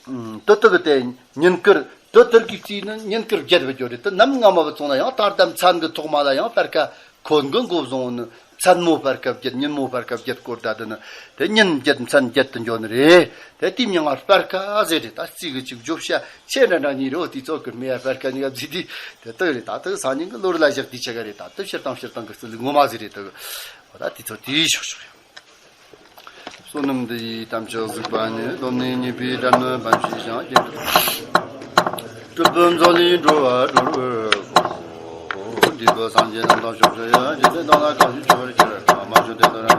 ཨུམ། དེ་དག་དེ་ཉིན་དཀར་དེ་དེར་གི་རྩིས་ནི་ཉིན་དཀར་བརྒྱད་བུད་འགྱོ་རེད། དེ་ནམ་ང་མ་བུད་སོང་ན་ཡང་ད་ལྟ་མཚན་གི་ཐོག་མ་ལ་ཡང་པར་ཁ་ཁོན་གི་མགོ་བཟུང་ནི་མཚན་མོ་པར་ཁ་བརྒྱད། ཉིན་མོ་པར་ཁ་བརྒྱད་སྐོར་ད་དེ་ནི་དེ་ཉིན་བརྒྱད་མཚན་བརྒྱད་དུ་འགྱོ་ནི་རེད། དེ་དེའི་མིང་ང་པར་ཁ་ཟེར་རེད། ད་རྩིས་གི་ཅིག་བརྗོད་བྱ་ཆེ་འདྲ་འདྲ་གཉིས་རེད། འོ་དེ་ཚོ་གི་མེ་ཡ་པར་ཁ་གཉིས་ཀ་བརྩིས་དུས་དེ་དག་རེད། ད་དེ་སང་ཉིན་གི་ལོ་རེ་ལ་བཞག་དུས་ཆ་ག་རེད། ད་དེ་སྤྱིར་བཏང་སྤྱིར་བཏང་གི་རྩིས་ལུགས་ངོ་མ་ཟེར་རེད། དེ་གི་འོ་ད་དེ་ཚོ་དེའི་ཕྱོགས་ཕྱོགས་རེད། བསོད་ནམས་འདི་ཡིས་ཐམས་ཅད་གཟིགས་པ་ཉིད། སློབ་གཉེར་ཉེས་པའི་དགྲ་རྣམས་ཕམ་བྱས་ཤིང་། སྐྱེ་འགྲོ་སྒྲུབ་པའི་མཛོད་ལས་འགྲོ་བ་སྒྲོལ་བར་ཤོག། འདི་ལྟར་སངས་རྒྱས་རྣམས་དང་ཕྱོགས་བཅུ་ཡི། འཇིག་རྟེན་དང་ལྷ་གང་བཞུགས་མཆོད་པར་གྱུར། ཐ་མ་མཆོད་རྟེན་དུ་